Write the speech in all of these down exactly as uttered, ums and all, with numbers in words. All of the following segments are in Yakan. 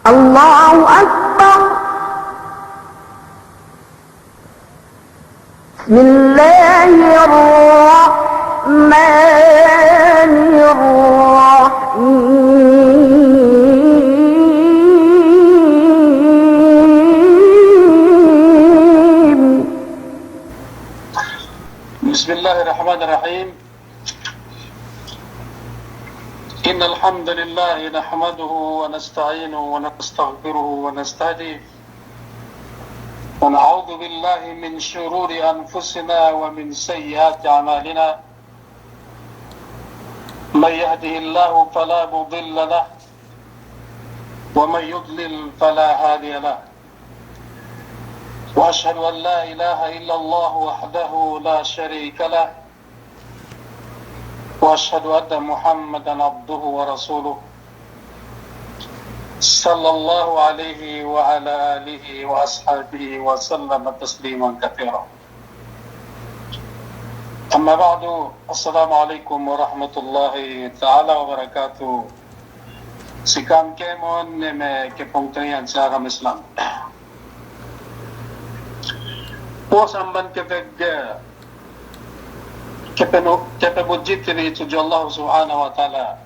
الله أكبر. بسم الله الرحمن الرحيم. بسم الله الرحمن الرحيم. إن الحمد لله نحمده ونستعينه ونستغفره ونستهديه، ونعوذ بالله من شرور أنفسنا ومن سيئات أعمالنا. من يهده الله فلا مضل له، ومن يضلل فلا هادي له. وأشهد أن لا إله إلا الله وحده لا شريك له، وأشهد أن محمدا عبده ورسوله، صلى الله عليه وعلى آله وأصحابه وسلم تسليما كثيرا. أما بعد، السلام عليكم ورحمة الله تعالى وبركاته. Si ka'am kēmon me' kapungtina'ihan si agama Islam. Puwas amban kapag-, kapanu-, kapamudjite bi tudju Allah Subhanahu wa Ta'ala,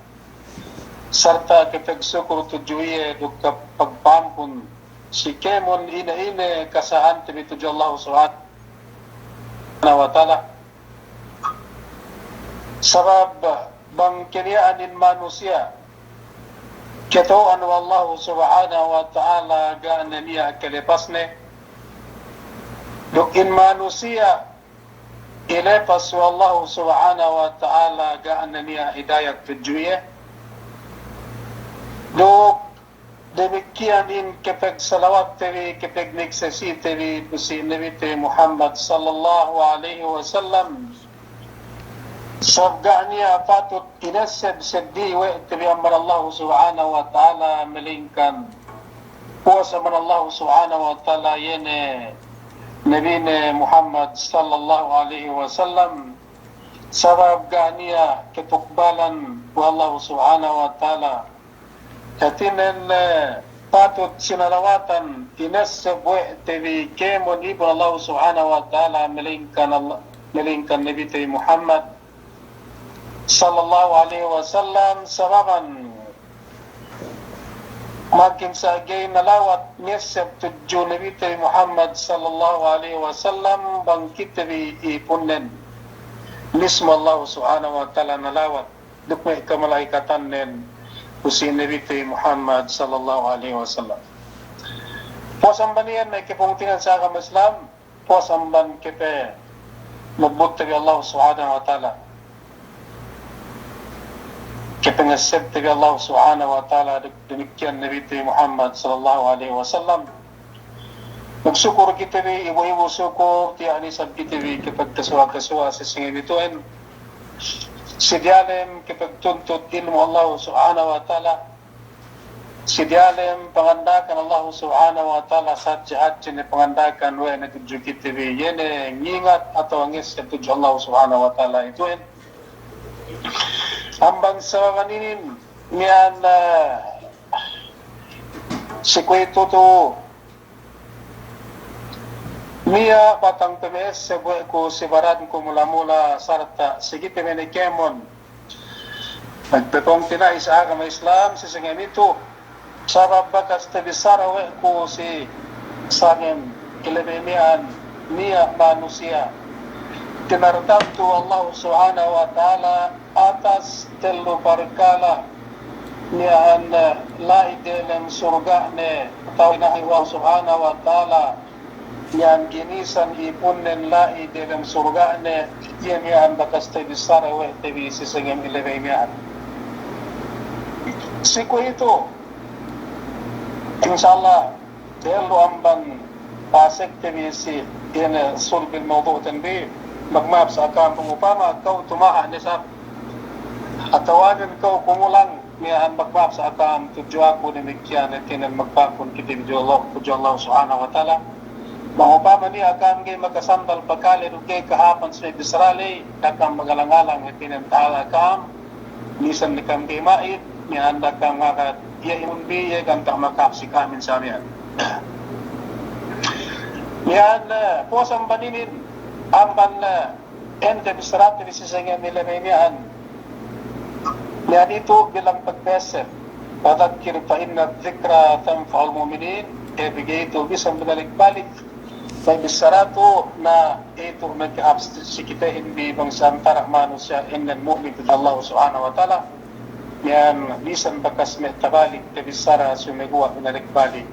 sarta' kapagsukur tudju iye duk kapagpa'ampun si kēmon ine-ine kasa'ante bi tudju Allah Subhanahu wa Ta'ala. Sabab bang kaniya'an in manusiya' kata'uhan we' Allahu Subhanahu wa Ta'ala ga' ne niya' kalepasne, duk in manusiya' ilepas we' Allahu Subhanahu wa Ta'ala ga' ne niya' hidayat tudju iye, duk damikkiyan in kapagsalawatte bi, kapagnigsasite bi pu si Nabite Muhammad sallallahu alaihi wasallam. Sabab ga' niya' patut inesseb seddili we' te bi amban Allahu Subhanahu wa Ta'ala, malaingkan puwas amban Allahu Subhanahu wa Ta'ala iye ne Nabine Muhammad sallallahu alaihi wasallam. Sabab ga' niya' katukbalan we' Allahu Subhanahu wa Ta'ala. Hātinen, eh, patut sinalawatan, inesseb we' te bi kēmon ipun Allah Subhanahu wa Ta'ala, malaingkan Allah, malaingkan Nabite Muhammad sallallahu alaihi wasallam, sababan makin sa ga'i nalawat ngesseb tudju Nabite Muhammad sallallahu alaihi wasallam, bang kite bi ipunnen, mismu Allah Subhanahu wa Ta'ala nalawat duk me' kamalaikatannen pu si Nabite Muhammad sallallahu alaihi wasallam. Puwas amban iyan me' kapungtina'ihan si agama Islam, puwas amban kapamubutte bi Allah Subhanahu wa Ta'ala, kapangessebte bi Allah Subhanahu wa Ta'ala, duk damikkiyan Nabite Muhammad sallallahu alaihi wasallam. Magsukul kite bi, ibu-ibu sukul, tiya' ne isab kite bi kapagkasuwa'-kasuwa' si sangem itu'en, si diyalem kapagtuntut ilmu' Allah Subhanahu wa Ta'ala, si diyalem panganda'akan Allah Subhanahu wa Ta'ala, sahadje-hadje ne panganda'akan we' ne tudju kite bi, iye ne ngingat atawa ngesseb tudju Allah Subhanahu wa Ta'ala itu'en. Amban sababan inin, miya'an, eh, si kuwe'itu tu niya' batang pama'esseb we' ku si baranku mula-mula sarta' si kite bi ne kēmon magpapungtina'i si agama Islam si sangem itu, sabab bakas tabissara we' ku si sangem ilebey miya'an niya' manusiya' tinartantu Allah Subhanahu wa Ta'ala atas tellu parkala', miya'an, eh, la'i delem surga'ne, atawa ina'i Allah Subhanahu wa Ta'ala, miya'an ginisan ipunnen la'i delem surga'ne, iye miya'an bakas tabissara we' te bi si sangem ilebey miya'an. Si kuwe'itu, insya Allah, dehellu amban pasekte bi si ine sulbil mawdu'ten bi, magma'ap sa' ka'am bang upama kew tumaha' ne isab, atawa nen kew kumulang, miya'an magma'ap sa' ka'am tudju aku damikkiyan, hātinen magpa'ampun kite bi tudju Allah, tudju Allah Subhanahu wa Ta'ala. Bang upama niya' ka'am ga'i makasambal pakale duk ga'i kahāpan si bissara ley, da'a ka'am magalang-alang, hātinen tahala' ka'am, misan ne ka'am ga'i ma'id, miya'an da'a ka'am ngagad iye imun bi iye ganta' makahāp si ka'amin sa miya'an. Miya'an, eh, puwas amban inin, amban, eh, ente bissarate bi si sangem ilem miya'an. Miya'an itu bilang pagpesep. Fadhakkir fa inna dhikra tanfa'ul mu'minin. Eh, pegge' itu bisan binalik-balik me' bissaratu, na itu makahāp si kitehin bi bang si antara' manusiya' inin mu'min tudju Allah Subhanahu wa Ta'ala. Miya'an bisan bakas me' tabalik te bissara sumeguwa' binalik-balik.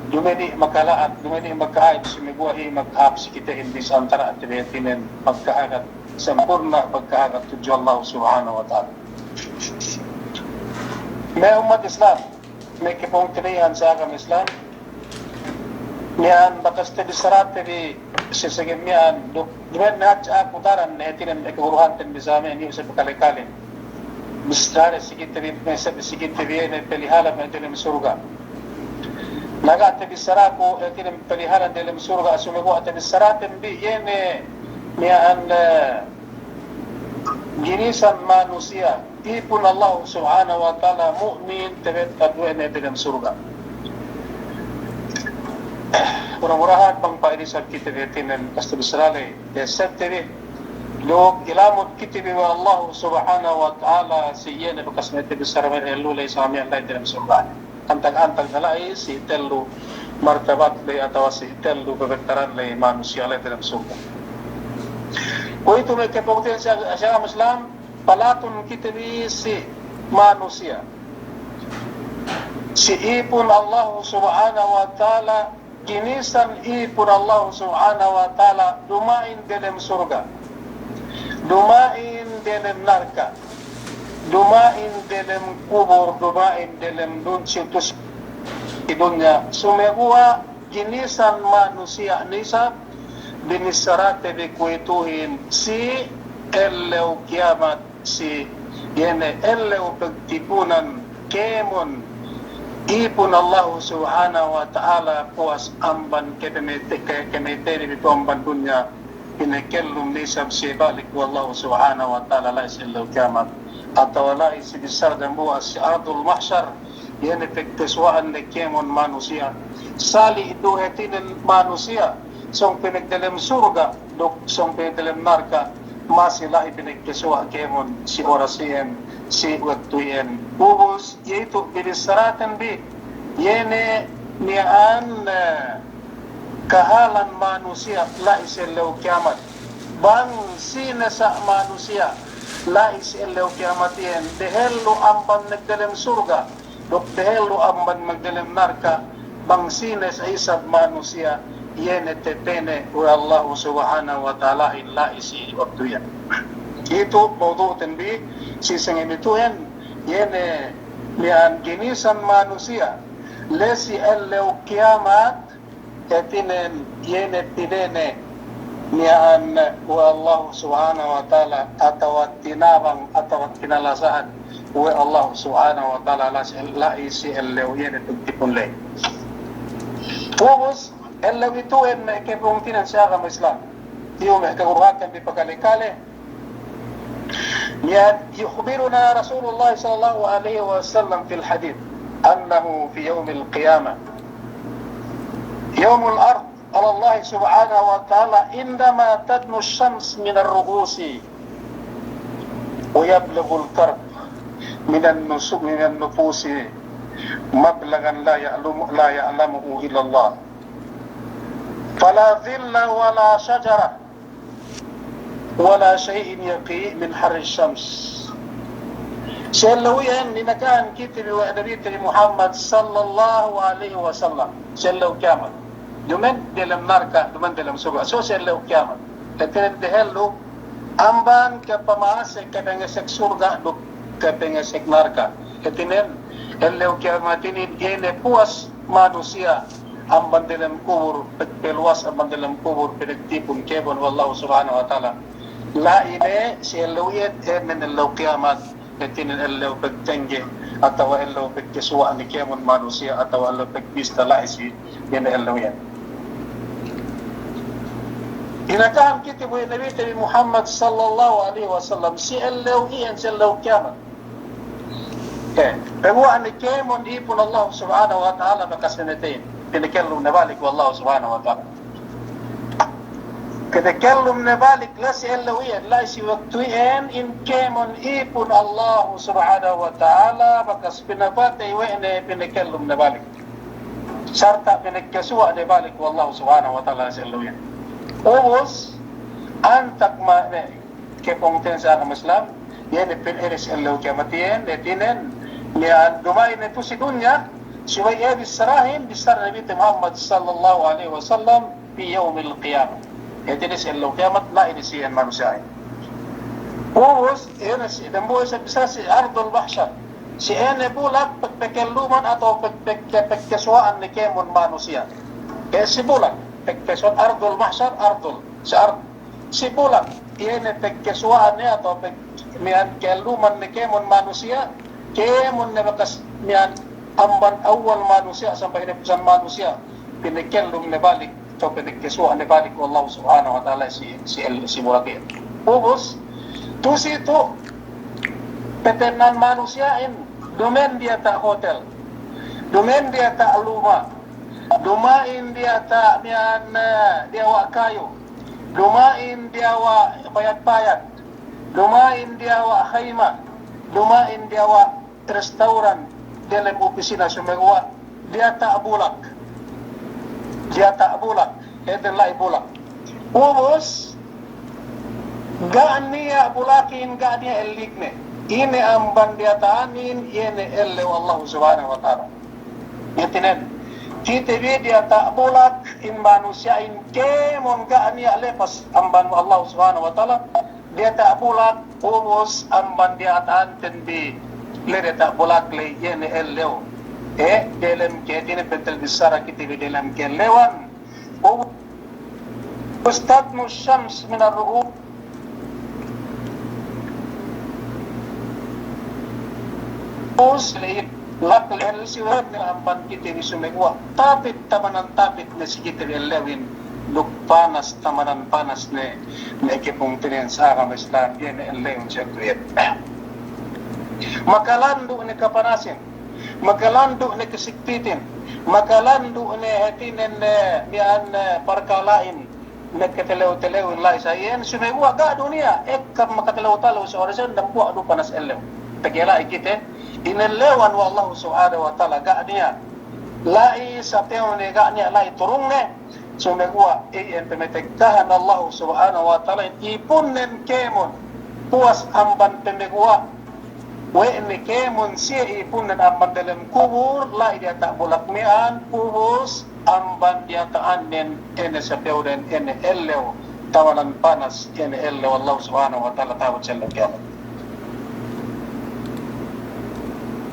Duma'in makala'at, duma'in maka'aib sumeguwa' iye makahāp si kitehin bi si antara'te bi hātinen magkahagad sampurna', magkahagad tudju Allah Subhanahu wa Ta'ala. Me' ummat Islam, me' kapungtina'ihan si agama Islam, miya'an bakas te bissarate bi si sangem miya'an, duk duma'in hadja aku daran ne hātinen me' kaguruhanten bi sa miya'an iyu' sa pakale-kale. Bissara si kite bi, me' sa si kite bi iye ne palihala me' delem surga'. Na ga' te bissaraku hātinen palihala delem surga', sumeguwa' te bissaraten bi iye ne miya'an, eh, ginisan manusiya' ipun Allah Subhanahu wa Ta'ala mu'min tabettad we' ne delem surga'. Mura-murahan bang pa'in isab kite bi hātinen bakas te bissara ley, te sab te bi. Duk ilamud kite bi we' Allah Subhanahu wa Ta'ala si iye ne bakas me' te bissara me' ellew ley sa miya'an la'i delem surga'. Antag-antag ne la'i si tellu martabat ley atawa si tellu pebentaran ley manusiya' la'i delem surga'. Kuwe'itu me' kapungtina'ihan si agama Islam, palatun kite bi si manusiya'. Si ipun Allah Subhanahu wa Ta'ala, ginisan ipun Allah Subhanahu wa Ta'ala, duma'in delem surga', duma'in delem narka', duma'in delem kubul, duma'in delem dun-, si utus si dunya, sumeguwa' ginisan manusiya' ne isab, binissarate bi kuwe'ituhin si ellew kiyamat, si iye ne ellew pagtipunan kēmon ipun Allah Subhanahu wa Ta'ala puwas amban kepemete-, ke-, kemetene bi tu amban dunya, pinakellum ne isab si balik we' Allah Subhanahu wa Ta'ala la'i si ellew kiyamat, atawa la'i si bissara dambuwa' si Ardul Mahsar, iye ne pagkasuwa'an ne kēmon manusiya'. Sali' du hātinen manusiya', sōng pinagdelem surga', duk sōng pinagdelem narka', masi la'i pinagkasuwa' kēmon si oras iyan, si waktu iyan. Ubus, iye itu binissaraten bi, iye ne miya'an, eh, kahālan manusiya' la'i si ellew kiyamat. Bang sine sa' manusiya' la'i si ellew kiyamat iyan, dehellu amban magdelem surga', duk dehellu amban magdelem narka', bang sine sa' isab manusiya', iye ne tapene' we' Allahu Subhanahu wa Ta'alahin la'i si waktu iyan. Itu mawdu'ten bi si sangem ituhin, iye ne miya'an ginisan manusiya' la'i si ellew kiyamat, hātinen iye ne pinene' miya'an we' Allahu Subhanahu wa Ta'ala atawa tinabang atawa kinalasa'an we' Allahu Subhanahu wa Ta'ala la'i si, la'i si ellew iye ne pagtipun ley. Ubus, ellew ituhin me' kapungtina'ihan si agama Islam. Iyu' me' kaguruhanten bi pakale-kale, يخبرنا رسول الله صلى الله عليه وسلم في الحديث أنه في يوم القيامة يوم العرض على الله سبحانه وتعالى عندما تدنو الشمس من الرؤوس ويبلغ الكرب من النسو-، من النفوس مبلغا لا يعلم، لا يعلمه إلا الله. فلا ظل ولا شجرة ولا شيء يقي من حر الشمس. Si ellew iyan, inakahan kite bi we' Nabite bi Muhammad sallallahu alaihi wasallam. Si ellew kiyamat. Duma'in delem narka', duma'in delem surga'. So si ellew kiyamat. Hātinen dehellu amban kapama'ase' kapangesek surga' duk kapangesek narka'. Hātinen ellew kiyamat inin iye ne puwas manusiya' amban delem kubul, pagpaluwas amban delem kubul, pinagtipun kēmon we' Allahu Subhanahu wa Ta'ala. La'i ne si ellew iyan, iye ne ellew kiyamat, hātinen ellew pagtengge, atawa ellew pagkasuwa' ne kēmon manusiya', atawa ellew pagbista la'i si iye ne ellew iyan. Inakahan kite bi we' Nabite bi Muhammad sallallahu alaihi wasallam, si ellew iyan, si ellew kiyamat. Eh, Paguwa' ne kēmon ipun Allah Subhanahu wa Ta'ala bakas pinatey, pinakellum ne balik we' Allah Subhanahu wa Ta'ala. Pinakellum ne balik la'i si ellew iyan, la'i si waktu iyan, in kēmon ipun Allah Subhanahu wa Ta'ala bakas pinapatey we' ne pinakellum ne balik. Sarta' pinakasuwa' ne balik we' Allah Subhanahu wa Ta'ala la'i si ellew iyan. Ubus, antak ma-, ne, kepungtina'ihan si agama Islam, iye ne pa'in iri si ellew kiyamat iyan, hātinen, miya'an duma'in ne tu'u si dunya, subey iye bissarahin, bissara Nabi Muhammad sallallahu alaihi wasallam, fi yaumil qiyamah. Hātinen si ellew kiyamat, la'i ne si iyan manusiya'in. Ubus, iye ne si, dambuwa' isab bissara si ardul mahsyar. Si iye ne bulak pagpakelluman atawa pag-, pag-, pagkasuwa'an ne kēmon manusiya'. Iye si bulak, pagkasuwa'an ardul mahsyar, ardul, si ard-, si bulak, iye ne pagkasuwa'an ne atawa pag-, miya'an kelluman ne kēmon manusiya', kēmon ne bakas miya'an amban awwal manusiya' sampay hinapusan manusiya', pinakellum ne balik, atawa pinakasuwa' ne balik we' Allah Subhanahu wa Ta'ala si, si el-, si bulak iyan. Ubus, tu'u si tu'u, patennan manusiya'in, duma'in diyata' hotel, duma'in diyata' luma', duma'in diyata' miya'an, eh, diyawa' kayu, duma'in diyawa' payad-payad, duma'in diyawa' khayma, duma'in diyawa' restawran, delem opisina, sumeguwa' diyata' bulak. Diyata' bulak, hātinen la'i bulak. Ubus, ga' niya' bulakin, ga' niya' ellikne. Ine amban diyata'anin, iye ne ellew Allah Subhanahu wa Ta'ala. Hātinen, kite bi diyata' bulak in manusiya'in kēmon ga' niya' lepas amban Allah Subhanahu wa Ta'ala, diyata' bulak, ubus amban diyata'anten bi la'i diyata' bulak la'i iye ne ellew. Eh, delem ke-, hātinen pentel bissara kite bi delem kellewan. Ubus tadnu shams minar ru'us. Ubus la'i lak lel si wen ne amban kite bi sumeguwa'. Tapit tamanan tapit ne si kite bi ellewin, duk panas tamanan panas ne, ne kepungtina'ihan si agama Islam, iye ne ellewin si waktu iyan. Makalandu' ne kapanasin, makalandu' ne kasigpitin, makalandu' ne hātinen ne miya'an ne parkala'in, ne katalew-talewin la'i sa iyan, sumeguwa' ga' du niya' ekka makatalew-talew si oras iyan, dambuwa' du panas ellew. Pegge' la'i kite inellewan we' Allah Subhanahu wa Ta'ala, ga' niya' la'i sapew ne, ga' niya' la'i turungne, sumeguwa' iyan pamatekkahan Allah Subhanahu wa Ta'ala ipunnen kēmon, puwas amban pameguwa' we' ne kēmon siye ipunnen amban delem kubul, la'i diyata' bulak miya'an, ubus amban diyata'annen ine sapewden, ine ellew, tamanan panas ine ellew Allah Subhanahu wa Ta'ala ta'abut si ellew kiyamat.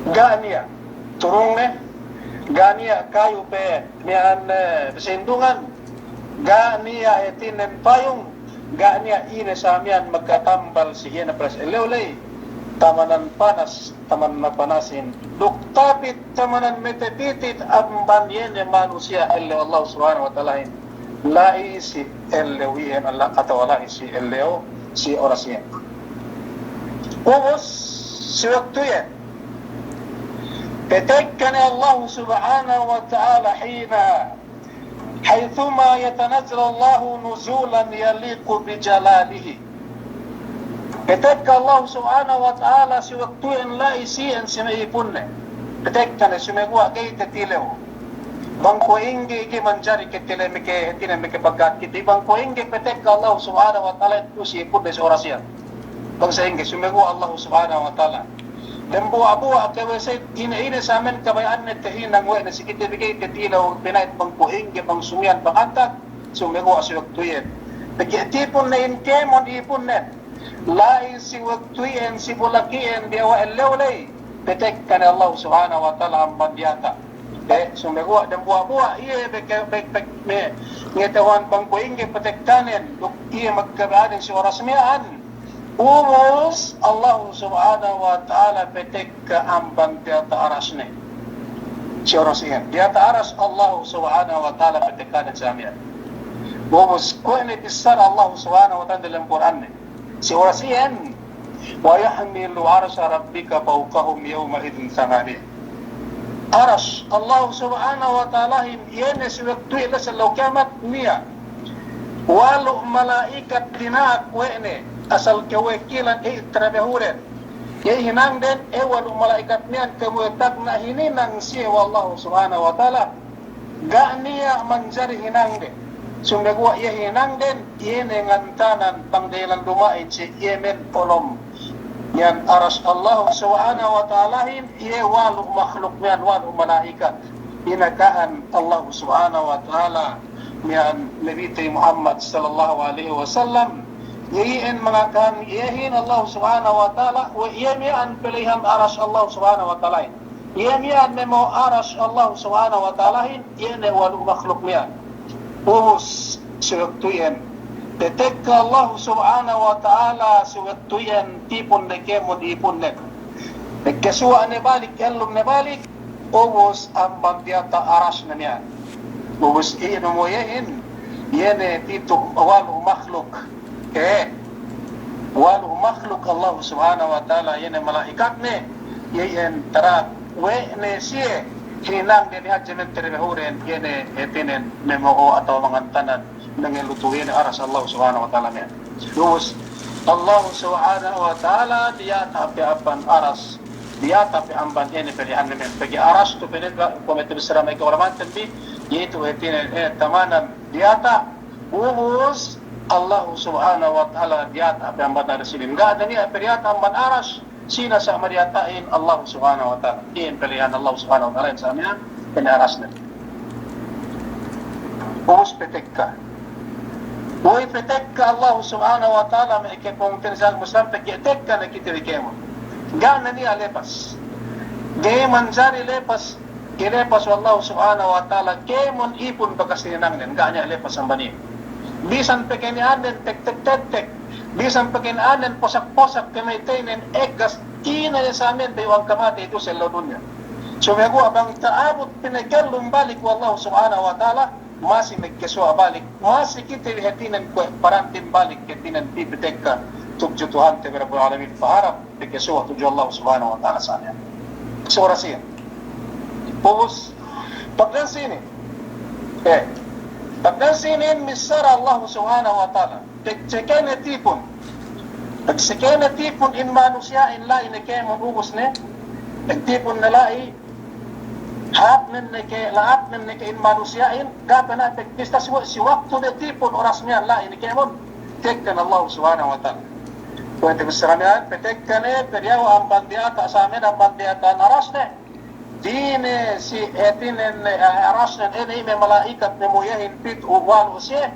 Ga' niya' turungne, ga' niya' kayu pe miya'an, eh, pasindungan, ga' niya' hātinen payung, ga' niya' ine sa miya'an makatambal si iye ne panas ellew la'i. Tamanan panas, tamanan panasin, duk tapit tamanan matapitin amban iye ne manusiya' ellew Allah Subhanahu wa Ta'alahin. La'i si ellew iyan Allah, atawa la'i si ellew si oras iyan. Ubus si waktu iyan, patekka ne Allah Subhanahu wa Ta'ala hina حيثما يتنزل الله نزولا يليق بجلاله. Patekka Allah Subhanahu wa Ta'ala si waktu iyan la'i si iyan si me' ipunne. Patekka ne sumeguwa' ga'i tatilew. Bang kuwe' ingge, ingge manjari katilew meke, hātinen meke pagkat kite. Bang kuwe' ingge patekka Allah Subhanahu wa Ta'ala tu'u si ipunne si oras iyan. Bang sa'ingge, sumeguwa' Allah Subhanahu wa Ta'ala. Dambuwa'-buwa' kawese ine-ine sa miya'an kabaya'anne tahinang we' ne si kite bi ga'i tatilew pina'it bang kuwe' ingge, bang sumiyan, bang antak, sumeguwa' si waktu iyan. Pegge' tipun ne in kēmon ipunnen. La'i si waktu iyan, si bulak iyan, diyawa' ellew la'i. Patekka ne Allah Subhanahu wa Ta'ala amban diyata'. Eh, sumeguwa' dambuwa'-buwa' iye beke, bek, bek, me, ngatahuwan bang kuwe' ingge patekkanen, duk iye magkabaya'anin si oras miya'an. Ubus Allah Subhanahu wa Ta'ala patekka amban diyata' arasne si oras iyan. Diyata' aras Allah Subhanahu wa Ta'ala patekkanen sa miya'an. Ubus kuwe' ne bissara Allah Subhanahu wa Ta'ala dalem Kur'anne. Si oras iyan, ويحمل عرش ربك فوقهم يومئذ ثمانية. Aras Allah Subhanahu wa Ta'alahin, iye ne si waktu iye la'i si ellew kiyamat niya', walu' mala'ikat dina'ak we' ne, asal kawakilan iye tarabahuden. Iye hinangden, iye walu' mala'ikat miya'an kamuwe tagna' hininang siye we' Allah Subhanahu wa Ta'ala. Ga' niya' manjari hinangde. Sumeguwa' iye hinangden, iye ne ngantanan bang dahilan duma'in si iye men polom. Iyan aras Allah Subhanahu wa Ta'alahin, iye walu' makhluk miya'an, walu' mala'ikat. Inakahan Allah Subhanahu wa Ta'ala miya'an Nabite Muhammad sallallahu alaihi wasallam. Iye iyan mangakahan iyehin Allah Subhanahu wa Ta'ala, we' iye miya'an pala'ihan aras Allah Subhanahu wa Ta'alahin. Iye miya'an me' mo aras Allah Subhanahu wa Ta'alahin, iye ne walu' makhluk miya'an. Ubus si waktu iyan, tatekka Allah Subhanahu wa Ta'ala si waktu iyan tipun ne kēmon ipunnen. Pagkasuwa' ne balik, ellum ne balik, ubus amban diyata' arasne miya'an. Ubus iye ne mo iyehin, iye ne pitu' walu' makhluk. Ke, walu' makhluk Allah Subhanahu wa Ta'ala, iye ne mala'ikatne, iye iyan tarak we' ne siye, hinangde ne hadja men tarabahuden, iye ne hātinen me' mo'o atawa mangantanan, mangelutu iye ne aras Allah Subhanahu wa Ta'ala ne. Ubus, Allah Subhanahu wa Ta'ala diyata' pe amban aras, diyata' pe amban iye ne pala'ihanne men. Pegge' aras tu pa'inne, kuwe' me' tabissara me' ka'ulama'anten bi, iye tu hātinen, eh, tamanan diyata', ubus Allah Subhanahu wa Ta'ala diyata' pe amban aras inin. Ga' ne niya' pe diyata' amban aras, sine sa' madiyata'in? Allah Subhanahu wa Ta'ala. Iyan pala'ihan Allah Subhanahu wa Ta'ala iyan sa' miya'an, iye ne arasne. Ubus patekka. Wey patekka Allah Subhanahu wa Ta'ala me' kapungtina'i sa' Muslim, pegge' tekka ne kite bi kēmon. Ga' ne niya' lepas. Ga'i manjari lepas. Kelepas we' Allah Subhanahu wa Ta'ala kēmon ipun bakas hinangnen, ga' niya' lepas amban iye. Bisan pagkeni'annen tektek-tektek, bisan pagkeni'annen posak-posak kamateynen, ekkas ine ne sa' miya'an bayu'an kamatey itu si ellew dunya. Sumeguwa' bang ta'abut pinakellum balik we' Allah Subhanahu wa Ta'ala, masi magkasuwa' balik, masi kite bi hātinen kuwe' parantin balik hātinen pī patekka tudju Tuhante bi Rabbul Alamin, paharap pagkasuwa' tudju Allah Subhanahu wa Ta'ala sa' miya'an. Suwara siye. Ubus, pagdan sinin. Eh, pagdan sinin missāra Allah Subhanahu wa Ta'ala. Pagsekene tipun. Pagsekene tipun in manusiya'in la'i ne kēmon ubus ne. Pagtipun ne la'i, hāpnen ne ke, la'atnen ne ke in manusiya'in, ga' pe ne pagpista si wa-, si waktu de tipun oras miya'an la'i ne kēmon. Tekka ne Allah Subhanahu wa Ta'ala. Kuwe' tabissara miya'an, patekka ne, padiyawa' amban diyata' sa' miya'an amban diyata' arasne. Dine si hātinen, eh, arasnen, ine me' mala'ikat me' muyehin pitu' walu' siye.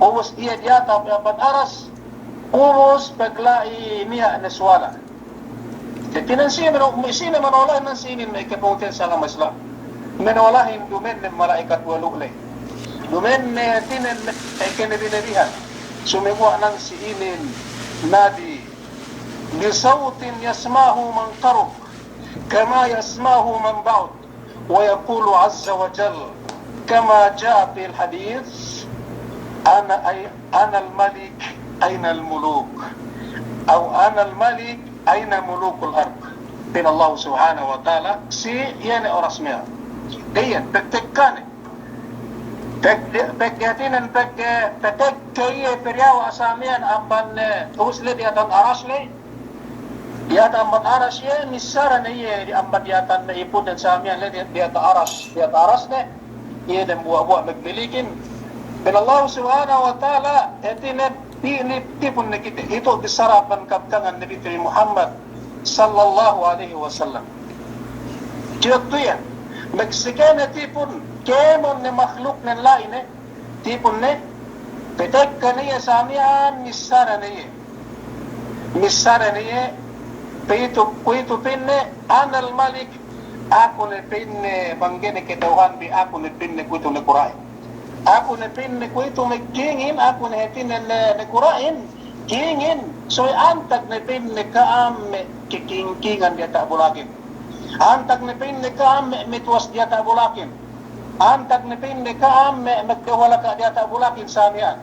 Ubus iye diyata' amban aras. Ubus pagla'i niya' ne suwala. Hātinen sine mano-, sine manolahin nan sinin me' kapungtina'i sa' agama Islam. Manolahin duma'in ne mala'ikat walu' ley. Duma'in ne hātinen me' kanabi-nabihan. Sumeguwa' nan si inin nabi. بصوت يسمعه من قرب كما يسمعه من بعد. ويقول عز وجل كما جاء في الحديث: أنا أي-، أنا الملك أين الملوك؟ أو أنا الملك أين ملوك الأرض؟ Pa'in Allah Subhanahu wa Ta'ala, si iye ne oras miya'an. Iyan, pagtekka ne. Pag-, pag-, hātinen pag-, pagtekka iye padiyawa' sa' miya'an amban, eh, ubus ley diyata' aras ley. Diyata' amban aras iye, missāra ne iye di amban diyata' me' ipunnen sa' miya'an ley di-, diyata' aras, diyata' aras ne, iye dambuwa'-buwa' magmilikin. Pa'in Allah Subhanahu wa Ta'ala, hātinen, ti-, ni-, tipun ne kite. Itu bissāra amban kabtangan Nabite bi Muhammad sallallahu alaihi wasallam. Kite tu iyan, magsekene tipun, kēmon ne makhluknen la'i ne, tipun ne, patekka ne iye sa' miya'an, missāra ne iye. Missāra ne iye, kuwe'itu, kuwe'itu pa'inne, أنا الملك, aku ne pa'inne bang ga'i ne kata'uhanbi, aku ne pa'inne kuwe'itu nakura'in. Aku ne pa'inne kuwe'itu magkingin, aku ne hātinen nakura'in, kingin, subey antag ne pa'inne ka'am me' kakingkingan diyata' bulakin. Antag ne pa'inne ka'am me' matuwas diyata' bulakin. Antag ne pa'inne ka'am me', me' magkawalaka' diyata' bulakin sa' miya'an.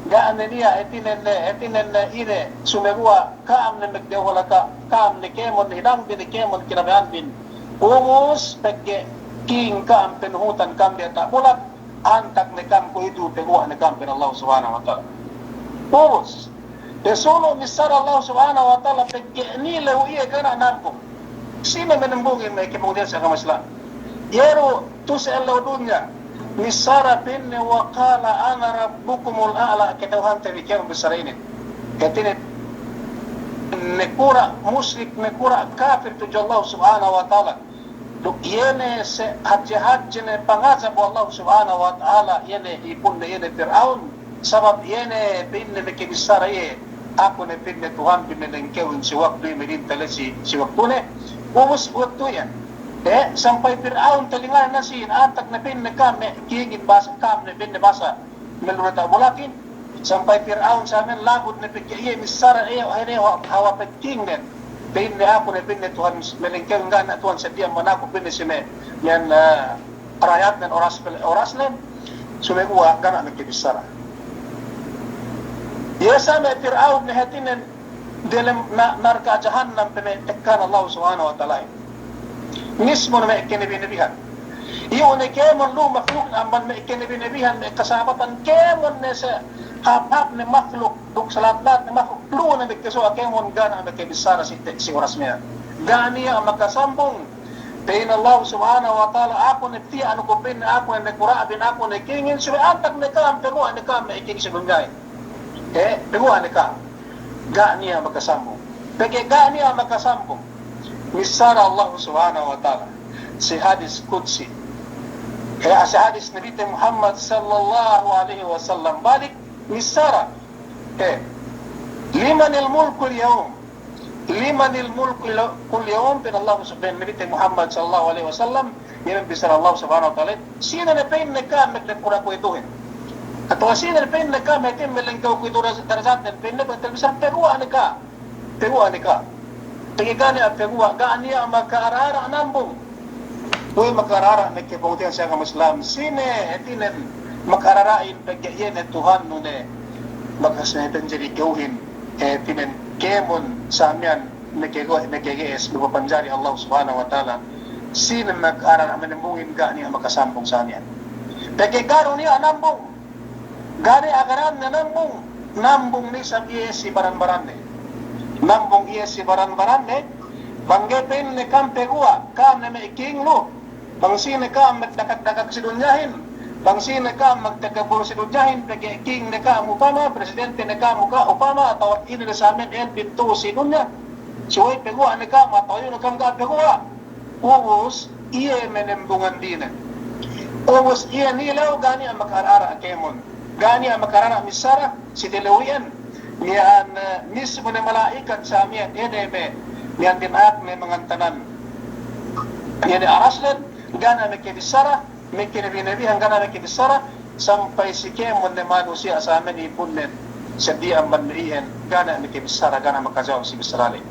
Ga' ne niya' hātinen ne, hātinen ne ine, sumeguwa' ka'am ne magdehellu ka, ka'am ne kēmon hinangbi ne kēmon kinabaya'anbin. Ubus pegge' king ka'am panuhutan ka'am diyata' bulak, antag ne ka'am kuwe'itu paguwa' ne ka'am pa'in Allah Subhanahu wa Ta'ala. Ubus. Pasunu' missāra Allah Subhanahu wa Ta'ala pegge' nilew iye ga' niya' nambung. Sine manambungin me' kapungtina'ihan si agama Islam? Iye du tu'u si ellew dunya, missāra pa'inne, "Wa qala ana rabbukumul a'la," kata'uhante bi kēmon bissāra inin. Hātinen, nakura' musrik, nakura' kapir tudju Allah Subhanahu wa Ta'ala. Duk iye ne se-, hadje-hadje ne pangazab we' Allah Subhanahu wa Ta'ala, iye ne ipunne, iye ne Pir'aun, sabab iye ne pa'inne makabissāra iye, "Aku ne," pa'inne, "Tuhanbi malengkewin si waktu iye, malinta' la'i si, si waktune." Ubus waktu iyan. Eh, sampay Pir'aun talingane na sīn, antag ne pa'inne ka'am me' kingin basa, ka'am ne pa'inne basa, malu'u diyata' bulakin. Sampay Pir'aun samiyan lagud ne pegge' iye missāra iye, hātinen, hawal pagkingnen. Pa'inne, "Aku ne," pa'inne, "Tuhan malengkewin, ga' niya' Tuhan seddili amban aku," pa'inne, "si me', me', eh, ra'ayatnen, oras pel-, orasnen." Sumeguwa' ga' niya' makabissāra. Iye samiyan Pir'aun ne hātinen diyalem na-, narka' jahannam pe me' tekkahan Allah Subhanahu wa Ta'ala. Mismu ne me' kanabi-nabihan. Iyu' ne kēmon lu'u makhluk amban me' kanabi-nabihan, me' kasahabatan kēmon ne sa hāp-hāp ne makhluk, duk sa lahat-lahat ne makhluk, lu'u ne me' kasuwa' kēmon ga' niya' makabissāra si te-, si oras miya'an. Ga' niya' makasambung. Pa'in Allah Subhanahu wa Ta'ala, "Aku ne tiya' anu ku pa'inne, aku ne nakura'bin, aku ne kingin, subey antag ne ka'am, paguwa' ne ka'am me' king si dunyahin." Eh, paguwa' ne ka'am. Ga' niya' makasambung. Pegge' ga' niya' makasambung missāra Allah Subhanahu wa Ta'ala si hadis qudsi. Eh, si hadis Nabite Muhammad sallallahu alaihi wasallam balik missāra. Eh, "Limanil mulkul yawm?" "Limanil mulkul yaw-, kul yawm?" Pa'in Allah Sub-, pa'in Nabite Muhammad sallallahu alaihi wasallam, iye ne bissāra Allah Subhanahu wa Ta'ala, "Sine ne," pa'inne, "ka'am magdakura' kuwe'ituhin? Atawa sine ne," pa'inne, "ka'am hātinen malengkew kuwe'itu daraj-, darajatnen?" Pa'inne, pa'in bissāra, "Paguwa' ne ka'am. Paguwa' ne ka'am." Pegge' ga' niya' paguwa', ga' niya' maka'ara'-ara' nambung. Kuwe' maka'ara'-ara' me' kapungtina'ihan si agama Islam, sine hātinen maka'ara'-ara'in pegge' iye ne Tuhannu ne bakas ne panjari ka'uhin, hātinen kēmon samiyan makage'es, makage'es, mapapanjari Allah Subhanahu wa Ta'ala. Sine maka'ara'-ara' manambungin, ga' niya' makasambung samiyan. Pegge' ga' du niya' nambung. Ga' ne agaranne nambung, nambung ne isab iye si baran-baranne. Nambung iye si baran-baranne, bang ga'i pa'inne ka'am paguwa', ka'am ne me' king lu, bang sine ka'am magdakak-dakak si dunyahin, bang sine ka'am magtakabbur si dunyahin, pegge' king ne ka'am upama, presidente ne ka'am uka-, upama, atawa ine ne samiyan elbin tu'u si dunya, subey paguwa' ne ka'am, atawa iyu' ne ka'am ga' paguwa'. Ubus, iye manambungan dine. Ubus, iye nilew ga' niya' maka'ara'-ara' kēmon. Ga' niya' maka'ara'-ara' missāra si tilew iyan. Miya'an, eh, mismu ne mala'ikat samiyan, iye ne me', miya'an dina'ak ne mangantanan, iye ne arasnen, ga' niya' makabissāra, me' kanabi-nabihan ga' niya' makabissāra, sampay si kēmon ne manusiya' samiyan ipunnen, seddili amban me' iyan, ga' niya' makabissāra, ga' niya' makajawab si bissāra ley.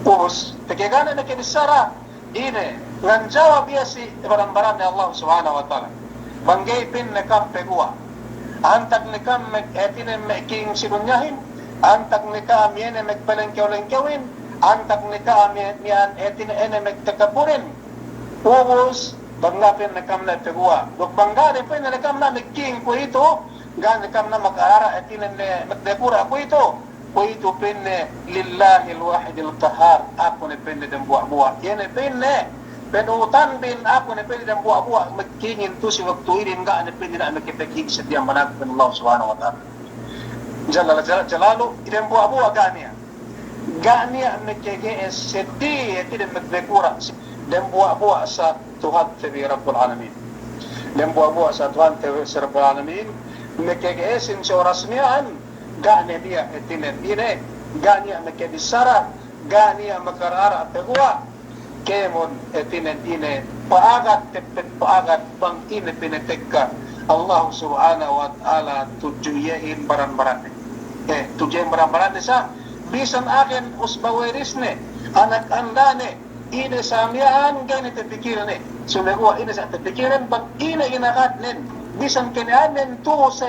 Ubus, pegge' ga' niya' makabissāra, ine, nganjawab iye si baran-baranne Allah Subhanahu wa Ta'ala. Bang ga'i pa'inne ka'am paguwa', antag ne ka'am me', hātinen me' king si dunyahin, antag ne ka'am iye ne magpalengkew-lengkewin, antag ne ka'am iye, miya'an hātinen iye ne magtakabburin. Ubus, bang ga' pa'inne ka'am ne paguwa'. Duk bang ga' ne pa'inne ka'am ne me' king kuwe'itu, ga' ne ka'am ne maka'ara'-ara', hātinen ne magdakura' kuwe'itu. Kuwe'itu pa'inne, "Lillahil wahidil qahhar," aku ne pa'inne dambuwa'-buwa'. Iye ne pa'inne, panuhutanbin aku ne pa'inne dambuwa'-buwa', magkingin tu'u si waktu inin ga' ne pa'inne niya' makapaking seddili amban aku, pa'in Allah Subhanahu wa Ta'ala. Jalla, jalla jalaluhu, dambuwa'-buwa' ga' niya'. Ga' niya' makage'es seddili, hātinen magdakura', dambuwa'-buwa' sa Tuhante bi Rabbul Alamin. Dambuwa'-buwa' sa Tuhante bi si Rabbul Alamin, makage'esin si oras miya'an, ga' ne niya' hātinen ine, ga' niya' makabissāra, ga' niya' maka'ara'-ara' paguwa', kēmon hātinen ine, pa'agad, teppet pa'agad, bang ine pinatekka Allah Subhanahu wa Ta'ala tudju iyehin baran-baranne. Eh, tudju iyehin baran-baranne sa, bisan agen usba warisne, anak andane, ine sa miya'an ga'i ne tapikilne. Sumeguwa' ine sa tapikilnen, bang ine inagadnen, bisan kene anen tu'u si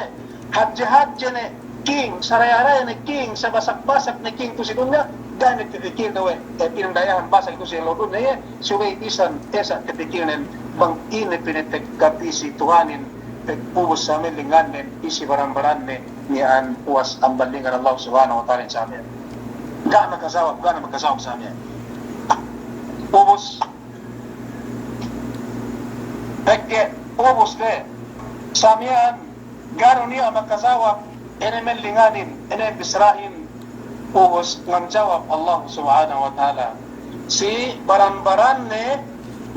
hadje-hadje ne, king, saraya-raya ne king, sabasak-basak ne king tu' si dunya, ga' ne tapikilne we', eh, pinandayahan basak tu' si ellew dunya iye, subey bisan esa' tapikilnen bang ine pinatekka pī si Tuhanin, pag ubus samiyan lingannen, pī si baran-baranne, miya'an puwas amban lingan Allah Subhanahu wa Ta'ala samiyan. Ga' makajawab, ga' ne makajawab samiyan. Ubus, pegge' ubus de, samiyan, ga' du niya' makajawab, ine me' linganin, ine bissarahin, ubus nganjawab Allah Subhanahu wa Ta'ala. Si baran-baranne,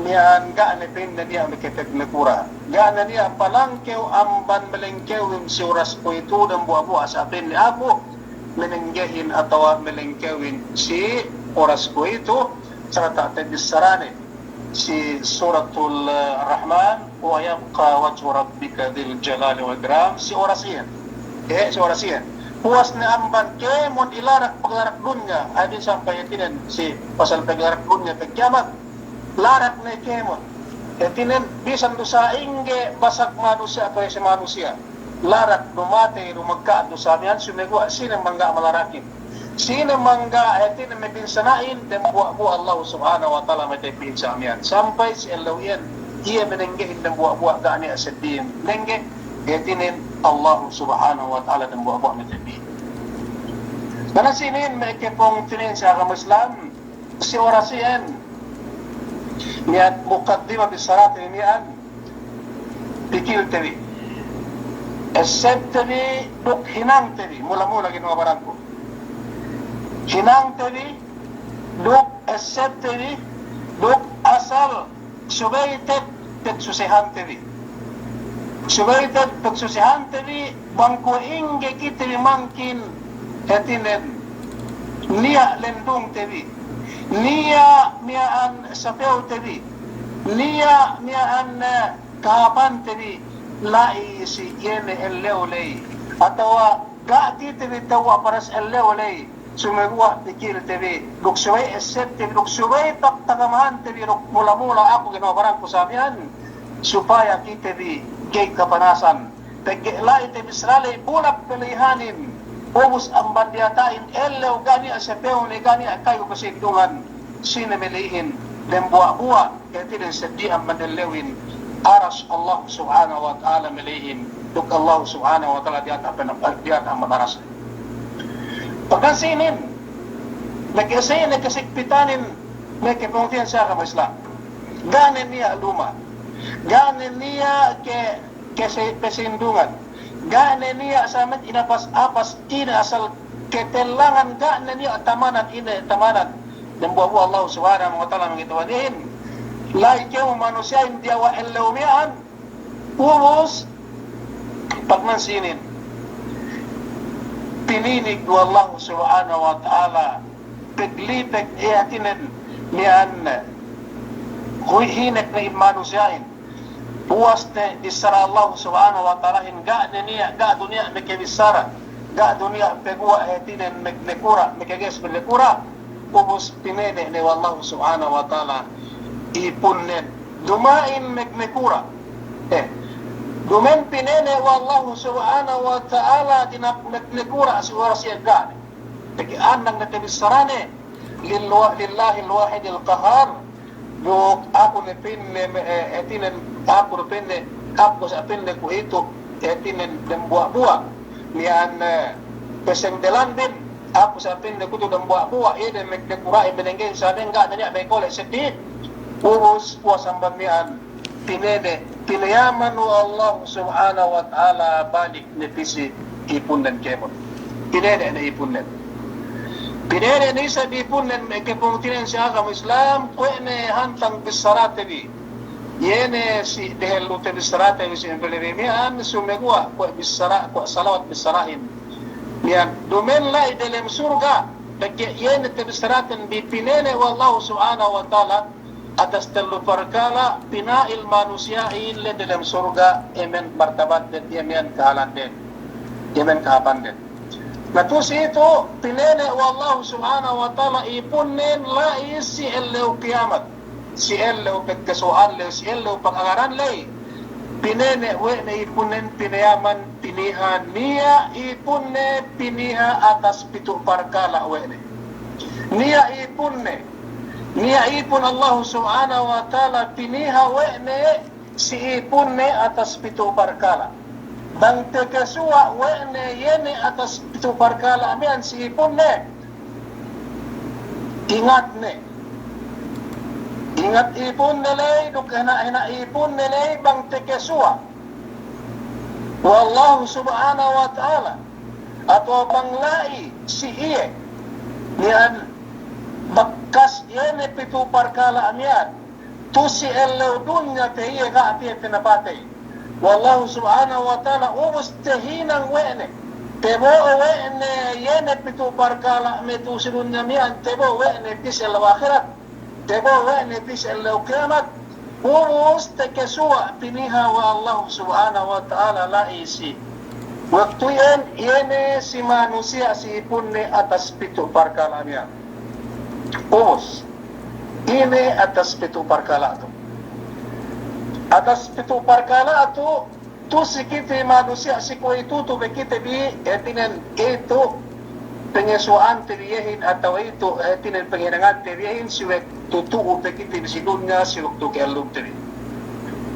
miya'an ga' ne pa'inne niya' makapagmakura. Ga' ne niya' palangkew amban malangkewin si oras kuwe'itu dambuwa'-buwa' sa' pa'inne aku, malangkehin atawa malangkewin si oras kuwe'itu, sarta' tabissarane si Suratul, eh, Rahman, "Wa yabqa wajhu rabbika dzul jalali wal ikram," si oras iyan. Eh, si oras iyan. Puwas ne amban kēmon ilarak paglarak dunya, adi sampay hātinen si pasal paglarak dunya pagkiyamat. Larak ne kēmon. Hātinen bisan du sa'ingge basak manusiya' kuwe' si manusiya'. Larak du matey du magka'at du samiyan, sumeguwa' sine mangga' malarakin. Sine mangga' hātinen mabinsana'in, dambuwa'-buwa' Allah Subhanahu wa Ta'ala matey pī samiyan. Sampay si ellew iyan, iye manenggehin dambuwa'-buwa' ga' niya' seddili nengge, hātinen Allah Subhanahu wa Ta'ala dambuwa'-buwa' matey pī. Karna sinin me' kapungtina'ihan si agama Islam, si oras iyan, miya'an mukaddima bissarate bi miya'an, pikilte bi. Essebte bi duk hinangte bi, mula-mula ginawa baranku. Hinangte bi duk essebte bi duk asal subey te'ed pagsusehante bi. Subey te'ed pagsusehante bi bang kuwe' ingge kite bi mangkin hātinen niya' lendungte bi, niya' miya'an sapewte bi, niya' miya'an, eh, kahāpante bi la'i si iye ne ellew ley, atawa ga' kite bi tewwa' paras ellew ley. Sumeguwa' pikilte bi, duk subey essebte bi, duk subey pagtagamahante bi, duk mula-mula aku ginawa baranku samiyan, supaya kite bi ga'i kapanasan. Pegge' la'i tabissara ley bulak pala'ihanin, ubus amban diyata'in ellew ga' niya' sapewne, ga' niya' kayu kasindungan, sine mala'ihin, dambuwa'-buwa' hātinen seddili amban ellewin Aras Allah Subhanahu wa Ta'ala mala'ihin, duk Allah Subhanahu wa Ta'ala diyata' amban, diyata' amban Aras. Pagka sinin, nakasine kasigpitanin, me' kapungtina'ihan si agama Islam. Ga' ne niya' luma'. Ga' ne niya' ke, kase-, kasindungan. Ga' ne niya' samet inapas-apas ine asal katellangan, ga' ne niya' tamanan ine tamanan. Dambuwa'-buwa' Allah Subhanahu wa Ta'ala mangitawanihin. La'i kēmon manusiya'in diyawa' ellew miya'an. Ubus, pagnan sinin, pininig we' Allah Subhanahu wa Ta'ala, paglipeg iye hātinen miya'an, huwi' hinek ne in manusiya'in. Puwas ne bissara Allah Subhanahu wa Ta'alahin, ga' ne niya', ga' du niya' makabissara, ga' du niya' paguwa' hātinen mak-, makura, makages makura. Ubus pinene' ne we' Allah Subhanahu wa Ta'ala ipunnen. Duma'in mak-, makura. Eh, duma'in pinene' we' Allah Subhanahu wa Ta'ala dina'ak mak-, makura si oras iyan ga' ne. Pegge' ennang ne tabissarane, lilwa-, lillahil wahidil qahhar. Duk aku ne pa'inne, eh, hātinen, aku ne pa'inne, aku sa' pa'inne kuwe'itu, hātinen dambuwa'-buwa'. Miya'an, eh, peseng delanbin, aku sa' pa'inne kuwe'itu dambuwa'-buwa', iye ne mak-, makura'in manenggehin samiyan ga' ne niya' makole' seddili. Ubus, puwas amban miya'an, pinene', pinayaman we' Allah Subhanahu wa Ta'ala balik ne pī si ipunnen kēmon. Pinene' ne ipunnen. Pinene' ne isab ipunnen me' kapungtina'ihan si agama Islam, kuwe' ne hantang bissarate bi. Iye ne si dehellu tabissarate bi si empele bi miya'an, sumeguwa' kuwe' bissara, kuwe' salawat bissarahin. Miya'an, duma'in la'i delem surga', pegge' iye ne tabissaraten bi pinene' we' Allah Subhanahu wa Ta'ala, atas tellu parkala', pina'il manusiya'in le delem surga', emen martabatden, emen kahalanden, emen kahāpanden. Na tu'u si itu, pinene' we' Allah Subhanahu wa Ta'ala ipunnen la'i si ellew kiyamat, si ellew pagkasuwa'an ley, si ellew pag'agaran ley. Pinene' we' ne ipunnen pinayaman, piniha, niya' ipunne piniha atas pitu' parkala' we' ne. Niya' ipunne, niya' ipun Allahu Subhanahu wa Ta'ala piniha we' ne si ipunne atas pitu' parkala'. Bang takesuwa' we' ne iye ne atas pitu' parkala' miya'an si ipunne, ingatne. Ingat ipunne ley, duk hena'-hena' ipunne ley, bang takesuwa' we' Allahu Subhanahu wa Ta'ala, atawa bang la'i si iye miya'an bakas iye ne pitu' parkala' miya'an, tu'u si ellew dunya te iye ga' pe iye pinapatey we' Allahu Subhanahu wa Ta'ala, ubus tahinang we' ne, tabo'o we' ne iye ne pitu' parkala' me' tu'u si dunya miya'an, tabo'o we' ne pī si ellew ahirat, tabo'o we' ne pī si ellew kiyamat, ubus takesuwa' piniha we' Allahu Subhanahu wa Ta'ala la'i si waktu iyan, iye ne si manusiya' si ipunne atas pitu' parkala' miya'an. Ubus, ine atas pitu' parkala' tu'? Atas pitu' parkala' tu', tu'u si kite manusiya' si kuwe'itu tu'u pe kite bi, hātinen itu pangesuwa'ante bi iyehin atawa itu, hātinen pangehinangante bi iyehin si waktu tu'u pe kite bi si dunya, si waktu ka'ellumte bi.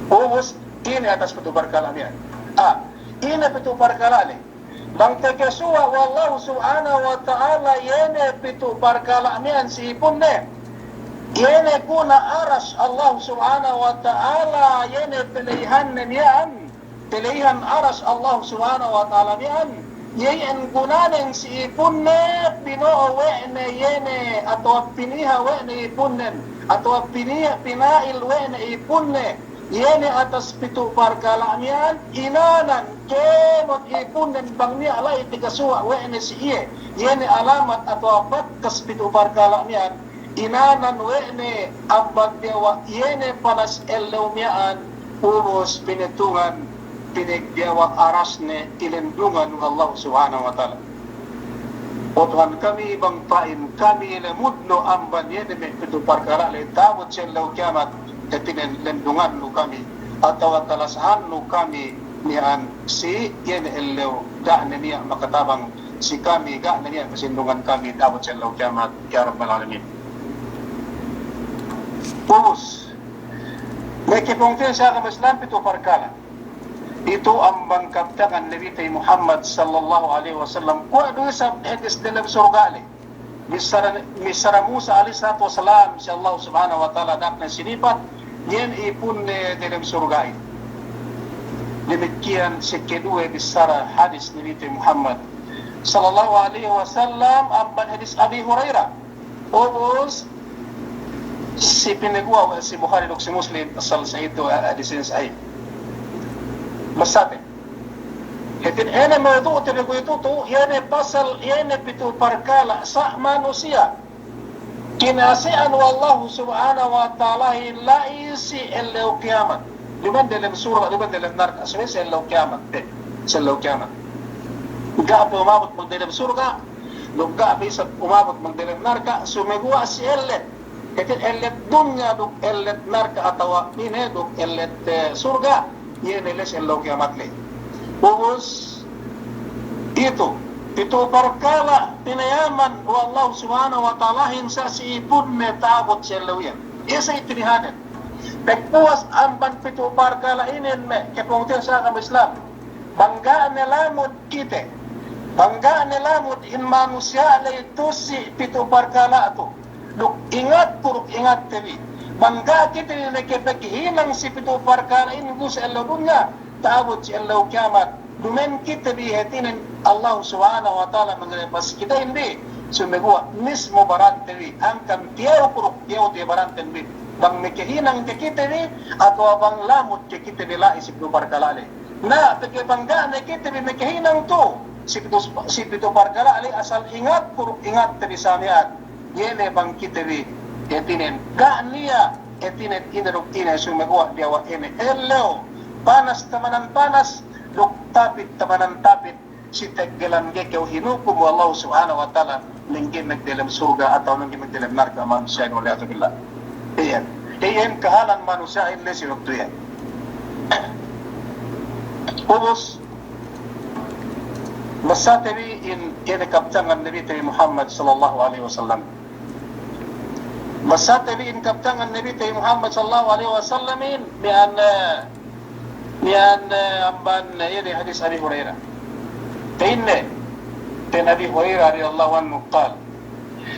Ubus, ine atas pitu' parkala' miya'an? A, ine pitu' parkala' ley? Bang takesuwa' we' Allahu Subhanahu wa Ta'ala iye ne pitu' parkala' miya'an si ipunne, iye ne guna aras Allahu Subhanahu wa Ta'ala, iye ne pele'ihanne miya'an, pele'ihan aras Allahu Subhanahu wa Ta'ala miya'an, iye iyan gunanen si ipunne, pino'o we' ne iye ne, atawa piniha we' ne ipunnen, atawa piniha, pina'il we' ne ipunne, iye ne atas pitu' parkala' miya'an, inanan kēmon ipunnen bang niya' la'i takesuwa' we' ne si iye, iye ne alamat atawa bakas pitu' parkala' miya'an, inanan we' ne amban diyawa' iye ne panas ellew miya'an, ubus pinatungan, pinagdiyawa' arasne, ilendungan we' Allahu Subhanahu wa Ta'ala. O Tuhan kami, bang pa'in kami lemudnu amban iye ne me' pitu' parkala' ley ta'abut si ellew kiyamat, hātinen lendungannu kami, atawa kalasahannu kami miya'an si iye ne ellew, ga' ne niya' makatabang si kami, ga' ne niya' pasindungan kami ta'abut si ellew kiyamat, ya Rabbal Alamin. Ubus, me' kapungtina'ihan si agama Islam, pitu' parkala'. Itu amban kabtangan Nabite Muhammad sallallahu alaihi wasallam. Kuwe' du isab hadis dalem surga' ley. Bissara, bissara Musa alaihi salatu wassalam si Allah Subhanahu wa Ta'ala, da'akne sinipat, iyan ipunne dalem surga'in. Damikkiyan si kaduwe bissara hadis Nabite Muhammad sallallahu alaihi wasallam amban hadis Abi Hurairah. Ubus, si pinaguwa' we' si Bukhari duk si Muslim, asal sa itu, eh, hadisin sahih. Basate. Hātinen ine mawdu'te bi kuwe'itu tu', iye ne pasal, iye ne pitu' parkala' sa' manusiya' kinase'an we' Allahu Subhanahu wa Ta'alahin la'i si ellew kiyamat. Duma'in dalem surga', duma'in dalem narka', subey si ellew kiyamat, eh, si ellew kiyamat. Ga' pe umabut magdalem surga', duk ga' pe isab umabut magdalem narka', sumeguwa' si ellet. Hātinen ellet dunya duk ellet narka' atawa ine duk ellet, eh, surga', iye ne la'i si ellew kiyamat ley. Ubus, itu, pitu' parkala' pinayaman we' Allahu Subhanahu wa Ta'alahin sa' si ipunne ta'abut si ellew iyan. Iye sa' itinihanen. Pagpuwas amban pitu' parkala' inin me' kapungtina'ihan si agama Islam. Bang ga' ne lamud kite, bang ga' ne lamud in manusiya' ley tu'u si pitu' parkala' tu', duk ingatku duk ingatte bi. Bang ga' kite bi makapaghinang si pitu' parkala' inin tu'u si ellew dunya ta'abut si ellew kiyamat, duma'in kite bi hātinen Allah Subhanahu wa Ta'ala manglepas kitehin bi, sumeguwa' mismu barante bi, hangkan tiyaw ku duk tiyaw te baranten bi, bang makahinang ke kite bi, atawa bang lamud ke kite bi la'i si pitu' parkala' ley. Na, pegge' bang ga' ne kite bi makahinang tu'u si pitu', si pitu' parkala' ley, asal ingatku duk ingatte bi sa' miya'an. Iye ne bang kite bi, hātinen, ga' niya', hātinen, ine duk ine, sumeguwa' diyawa' ine ellew, panas tamanan panas, duk tapit tamanan tapit, si teggelan ga'i kew hinukum we' Allahu Subhanahu wa Ta'ala, mangga'i magdalem surga' atawa mangga'i magdalem narka' manusiya', wal iyadhu billah. Iyan. Iyan kahalan manusiya' inin si waktu iyan. Ubus, Bissāte bi in, in kabtangan Nabite bi Muhammad sallallahu alaihi wasallam. Bissāte bi in kabtangan Nabite bi Muhammad sallallahu alaihi wasallamin, miya'an, eh, miya'an, eh, amban, eh, ine hadis Abi Hurairah. Pa'inne, pa'in Abi Hurairah radiyallahu anhu qal,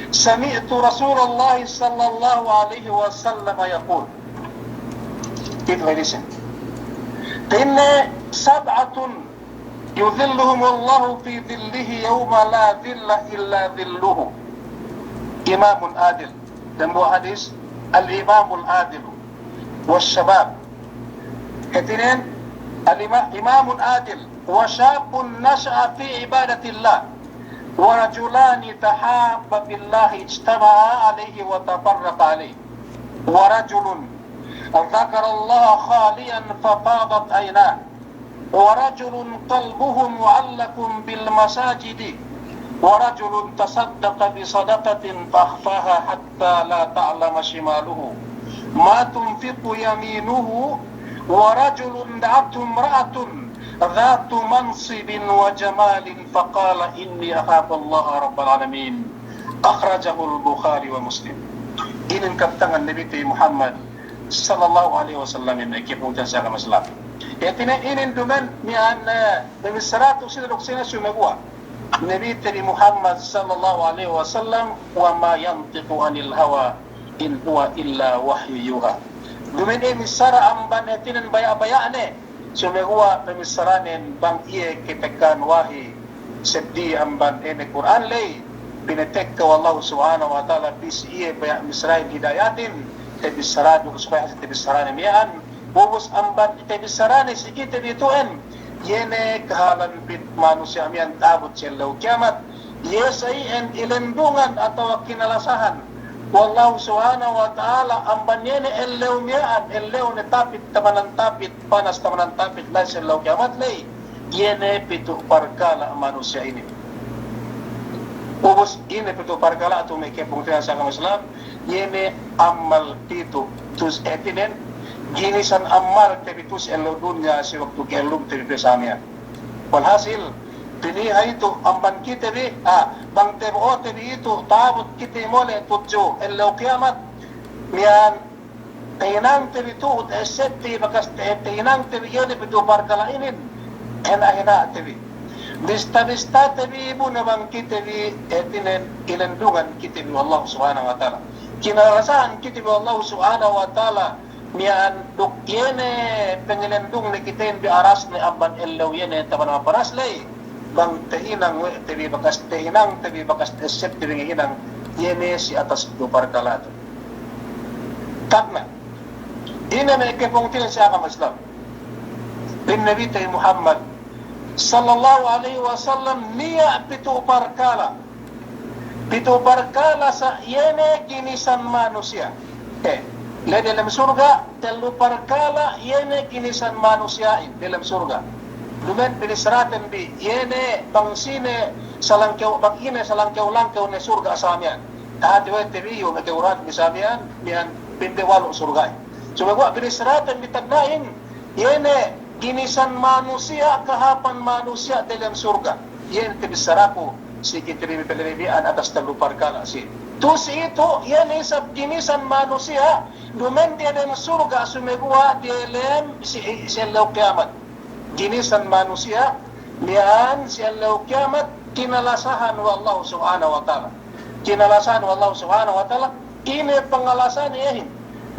سمعت رسول الله صلى الله عليه وسلم يقول. Itu hadisin. Pa'inne, سبعة يظلهم الله في ظله يوم لا ظل إلا ظله. إمام عادل. Dambuwa' hadis, الإمام العادل والشباب. Hātinen, al-ima-, إمام عادل وشاب نشأ في عبادة الله ورجلان تحابا في الله اجتمعا عليه وتفرقا عليه ورجل ذكر الله خاليا ففاضت عيناه ورجل قلبه معلق بالمساجد ورجل تصدق بصدقة فأخفاها حتى لا تعلم شماله ما تنفق يمينه ورجل دعته امرأة ذات منصب وجمال فقال إني أخاف الله رب العالمين. أخرجه البخاري ومسلم. Inin kabtangan Nabite Muhammad sallallahu alaihi wasallam, inin kepungtina'ihan si agama Islam. Hātinen inin duma'in miya'an, eh, pamissāte bi duk sine sumeguwa' Nabite bi Muhammad sallallahu alaihi wasallam, وما ينطق عن الهوى إن هو إلا وحي يوحى. Duma'in iye missāra amban hātinen baya'-baya'ne, sumeguwa' pamissāranen bang iye ketekkahan wahi, seddili amban ine Kur'an ley, pinatekka we' Allahu Subhanahu wa Ta'ala pī si iye baya' missārahin hidayatin, tabissāra du supaya si tabissārane miya'an, ubus amban tabissārane si kite bi tu'en, iye ne kahālan pī manusiya' miya'an ta'abut si ellew kiyamat, iye sa iyan ilendungan atawa kinalasahan we' Allahu Subhanahu wa Ta'ala amban iye ne ellew miya'an, ellew ne tapit, tamanan tapit, panas tamanan tapit la'i si ellew kiyamat ley, iye ne pitu' parkala' manusiya' inin. Ubus ine pitu' parkala' tu me' kepungtina'ihan si agama Islam, iye ne amal pitu' tu'u si hātinen, ginisan amalte bi tu'u si ellew dunya si waktu ka'ellumte bi pe sa miya'an. Walhasil, piniha itu amban kite bi, ah, bang tabo'ote bi itu, ta'abut kite mole' tudju ellew kiyamat, miya'an tahinangte bi tu'u, ta'essebte bakas te-, tahinangte bi iye ne pitu' parkala' inin, hena'-hena'te bi. Bista-bistate bi bu ne bang kite bi, hātinen ilendungan kite bi we' Allahu Subhanahu wa Ta'ala. Kinalasahan kite bi we' Allahu Subhanahu wa Ta'ala, miya'an duk iye ne pangilendungne kitehin bi arasne amban ellew iye ne tamanan panas ley. Bang tahinang we' te bi bakas tahinangte bi bakas ta'essebte bi ngahinang, iye ne si atas du parkala' tu. Tagna'. Ine me' kepungtina'ihan si agama Islam. Pa'in Nabite Muhammad sallallahu alaihi wasallam niya' pitu' parkala'. Pitu' parkala' sa iye ne ginisan manusiya'. Eh, la'i delem surga', tellu parkala' iye ne ginisan manusiya'in delem surga'. Duma'in binissāraten bi, iye ne bang sine salangkew, bang ine salangkew-langkew ne surga' sa miya'an. Tahāti we' te bi iyu' me' ka'ura'an bi sa miya'an, miya'an pa'inte walu' surga'in. Sumeguwa' binissāraten bi tagna'in, iye ne ginisan manusiya', kahāpan manusiya' delem surga'. Iye ne tabissāraku si kite bi pelebihan atas tellu parkala' si. Tu'u si itu, iye ne isab ginisan manusiya', duma'in diyalem surga' sumeguwa' diyalem si, si ellew kiyamat. Ginisan manusiya', miya'an si ellew kiyamat, kinalasahan we' Allahu Subhanahu wa Ta'ala. Kinalasahan we' Allahu Subhanahu wa Ta'ala, ine pangalasane iyehin.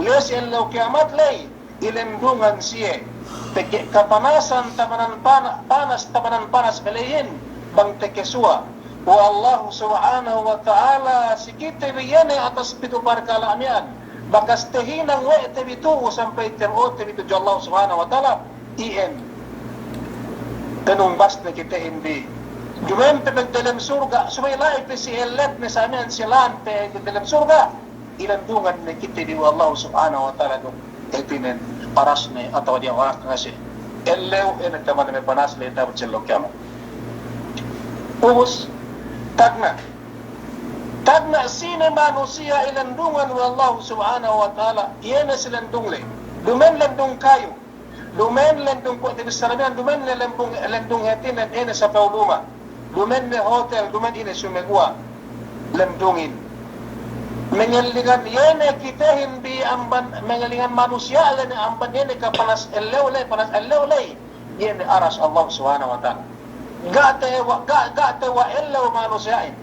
La'i si ellew kiyamat ley, ilendungan siye, teke kapanasan tamanan pana-, panas tamanan panas beleyin, bang takasuwa' we' Allahu Subhanahu wa Ta'ala si kite bi iye ne atas pitu' parkala' miya'an, bakas tahinang we' te bi tu'u sampay tabo'ote bi tudju Allahu Subhanahu wa Ta'ala, iyan tanumbasne kitehin bi. Duma'in pe magdelem surga', subey la'i pe si elletne sa miya'an si lān pe delem surga'. Ilendungan ne kite bi we' Allahu Subhanahu wa Ta'ala duk hātinen arasne atawa diyawa' arasne si ellew ine tamanan me' panas ley ta'abut si ellew kiyamat. Ubus, tagna'. Tagna' sine manusiya' ilendungan we' Allahu Subhanahu wa Ta'ala, iye ne si lendung ley. Duma'in lendung kayu. Duma'in lendung kuwe' tabissāra miya'an, duma'in lendung, lendung hātinen ine sapew luma'. Duma'in ne hotel, duma'in ine, sumeguwa' lendungin. Mengellingan iye ne kitehin bi amban, mengellingan manusiya' ley ne amban iye ne kapanas ellew ley, panas ellew ley, iye ne aras Allah Subhanahu wa Ta'ala. Ga' tewa', ga', ga' tewa' ellew manusiya'in.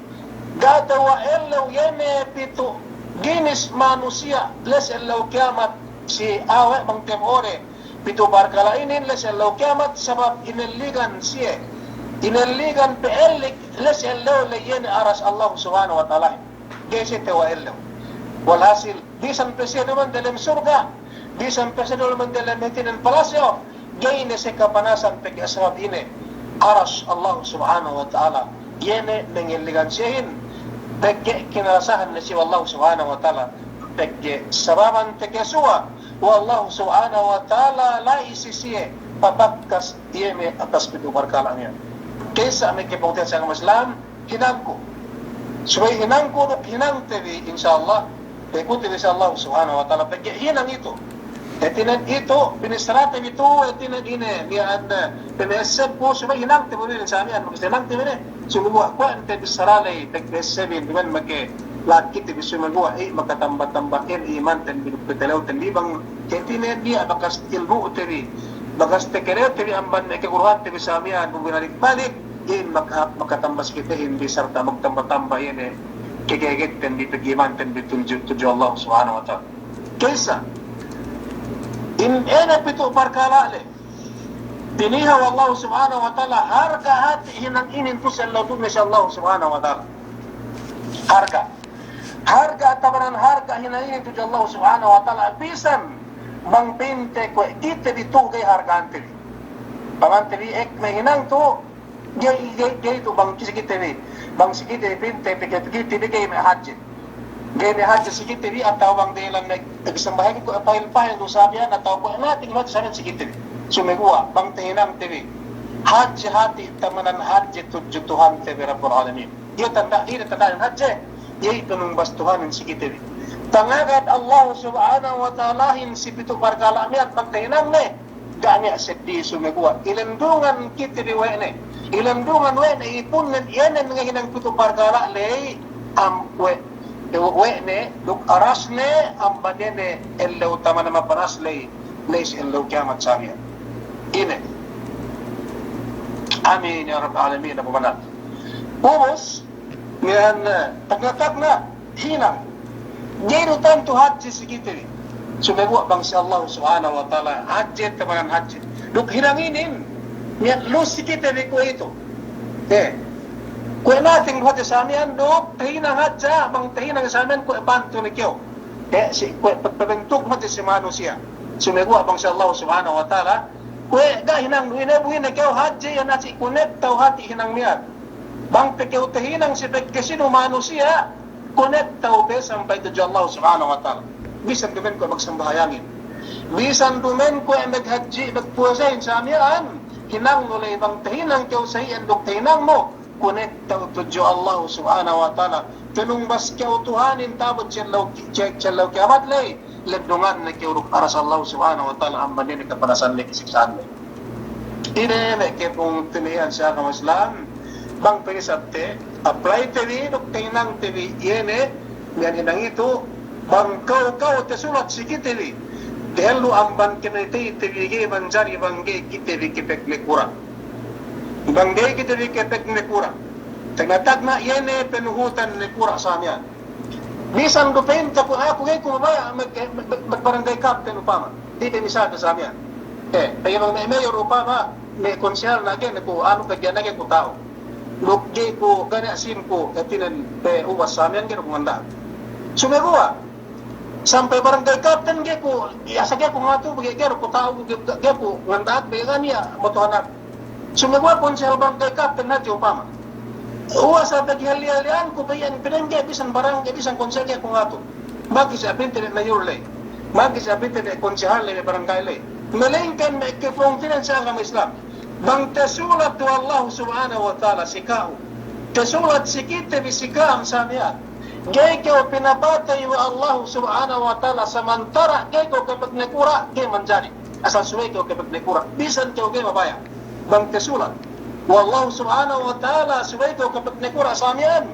Ga' tewa' ellew iye ne pitu' ginis manusiya' la'i si ellew kiyamat, si awe' bang temore pitu' parkala' inin la'i si ellew kiyamat, sabab inellingan siye, inellingan pe ellik la'i si ellew ley iye ne aras Allah Subhanahu wa Ta'ala. Ga'i siye tewa' ellew. Walhasil, bisan pe siye duma'in delem surga', bisan pe siye duma'in delem hātinen palasyo, ga'i ne siye kapanasan pegge' sabab ine, aras Allah Subhanahu wa Ta'ala iye ne mengellingan siyehin, pegge' kinalasahan ne siye we' Allah Subhanahu wa Ta'ala, pegge' sababan takasuwa' we' Allah Subhanahu wa Ta'ala la'i si siye pabakkas iye ne atas pitu' parkala' miya'an. Ka'issa me' kapungtina'ihan si agama Islam, hinangku. Subey hinangku duk hinangte bi, insya Allah, pekutte bi si Allah Subhanahu wa Ta'ala, pegge' hinang itu. Hātinen itu, binissarate bi tu, hātinen ine, miya'an, eh, pama'essebku, subey hinangte bi inin sa miya'an, pegge' hinangte bi ne. Sumeguwa' kuwe' ante bissara ley, pegge' essebin, duma'in make lagi te bi sumeguwa', eh, makatamba-tamba, eh, imanten bi duk petelewten bi bang, hātinen biya' bakas ilmu'te bi, bakas takalewte bi amban me' kaguruhante bi sa miya'an, bu binalik-balik, in maka-, makatamba si kitehin bi sarta' magtamba-tamba iye ne kagegetten bi pag'imanten bi tudju, tudju Allah Subhanahu wa Ta'ala. Ka'issa, in iye ne pitu' parkala' ley, piniha we' Allah Subhanahu wa Ta'ala, harga hati' hinang inin tu si ellew dunya si Allah Subhanahu wa Ta'ala. Harga. Harga, tamanan harga hinang inin tudju Allah Subhanahu wa Ta'ala, bisan bang pa'inte kuwe' kite bi tu ga'i hargante bi. Pamante bi ek me' hinang tu, ga'i, ga'i, ga'i tu bang si kite bi. Bang si kite bi pa'inte bi, kite bi ga'i me' hadje. Ga'i me' hadje si kite bi atawa bang dalam me' sambahayang kuwe' pahil-pahil du sa miya'an atawa kuwe' nating hadje sa miya'an si kite bi. Sumeguwa' bang tahinangte bi hadje hati' tamanan hadje tudju Tuhante bi Rabbul Alamin. Iye tanda', iye tanda'in hadje, iye penumbas Tuhanin si kite bi. Tangagad Allah Subhanahu wa Ta'alahin si pitu' parkala' miya'an bang tahinangne, ga' niya' seddili sumeguwa'. Ilendungan kite bi we' ne. Ilendungan we' ne, ipunnen iye ne ngahinang pitu' parkala' ley, am we', we' ne, duk arasne, amban iye ne ellew tamanan mapanas ley, ley si ellew kiyamat sa miya'an. Ine. Amin ya Rabbal Alamin, Abu Manat. Ubus, miya'an, eh, tagna'-tagna' hinang. Ga'i du tantu hadje si kite bi. Sumeguwa' bang si Allah Subhanahu wa Ta'ala, hadje tamanan hadje. Duk hinang inin, miya'an lus si kite bi kuwe' itu. Eh, kuwe' nating hadje sa miya'an duk, tahinang hadja, bang tahinang sa miya'an kuwe' bantu ne kew. Eh, si kuwe' pe-, pabentuk hadje si manusiya'. Sumeguwa' bang si Allah Subhanahu wa Ta'ala, kuwe' ga' hinang du ine bu ine kew hadje, iye ne si kunekta'u hati' hinang miya'an. Bang pe kew tahinang si pagkasinu manusiya', kunekta'u pe sampay tudju Allah Subhanahu wa Ta'ala. Bisan duma'in kuwe' magsambahayangin. Bisan duma'in kuwe' maghadji', magpuwasahin sa miya'an. Hinangnu ley bang tahinang kew sa iyan duk tahinangnu, kunekta'u tudju Allah Subhanahu wa Ta'ala. Penumbas kew Tuhanin ta'abut si ellew ki-, si, si ellew kiyamat ley. Lendungan ne kew duk aras Allah Subhanahu wa Ta'ala amban ine kapanasan ley, kasiksa'an ley. Ine me' kapungtina'ihan si agama Islam, bang pagisabte, apply te bi, duk tahinangte bi, iye ne, miya'an hinang itu, bang kew, kew tasulat si kite bi, dehellu amban kite bi ga'i manjari bang ga'i kite bi kapagnekura'. Bang ga'i kite bi kapagnekura'. Tagna'-tagna' iye ne panuhutan nekura' sa miya'an. Bisan du pa'inte ku, aku ga'i ku mabaya' mag-, mag-, mag-, magbarangay captain upama. Di' pe misal pe sa miya'an. Eh, pegge' bang me', mayor upama, me' konsehal na ga'i ne ku, anu, pegge' na ga'i ku ta'u. Duk ga'i ku, ga' niya' SIM ku, hātinen pe ubas sa miya'an ga'i ne ku nganda'ak. Sumeguwa', sampay barangay captain ga'i ku, iye sa ga'i ku ngatu, ga'i, ga'i ne ku ta'u, ga'i, ga'i ku nganda'ak, pegge' ga' niya' motohanak. Sumeguwa' konsehal barangay captain hadja upama. Uwa sa paghalli'-halli'anku pe iyan pinengge bisan barangay, bisan konsehal ga'i ku ngatu. Magi sa pinte ne mayor ley. Magi sa pinte ne konsehal ley barangay ley. Malayingkan me' kapungtina'ihan si agama Islam. Bang tasulat we' Allah Subhanahu wa Ta'ala si ka'u. Tasulat si kite bi si ka'am sa miya'an. Ga'i kew pinapatey we' Allah Subhanahu wa Ta'ala samantara' ga'i kew kapagnekura', ga'i manjari. Asal subey kew kapagnekura'. Bisan kew ga'i mabaya'. Bang tasulat. we' Allahu Subhanahu wa Ta'ala, subey kew kapagnekura' sa miya'an.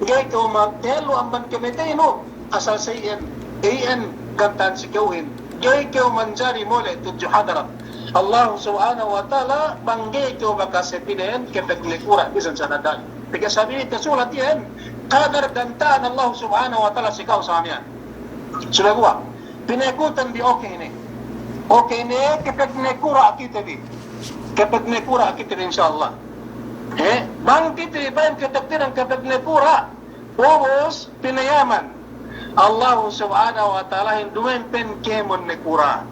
Ga'i kew magdehellu amban kamateynu, asal sa iyan, iyan gantan si kewin. Ga'i kew manjari mole' tudju hadarat Allahu Subhanahu wa Ta'ala, bang ga'i kew bakas hātinen kapagnekura' bisan sa nadal. Pegge' sabab inin tasulat iyan, kadar ganta'an Allahu Subhanahu wa Ta'ala si ka'u sa miya'an. Sumeguwa', pinekutan bi, oke ne. Oke ne, kapagnekura' kite bi. Kapagnekura' kite bi, insya Allah. Eh, bang kite bi pa'in katakdiran kapagnekura', ubus pinayaman Allahu Subhanahu wa Ta'alahin duma'in pa'in kēmon nekura'.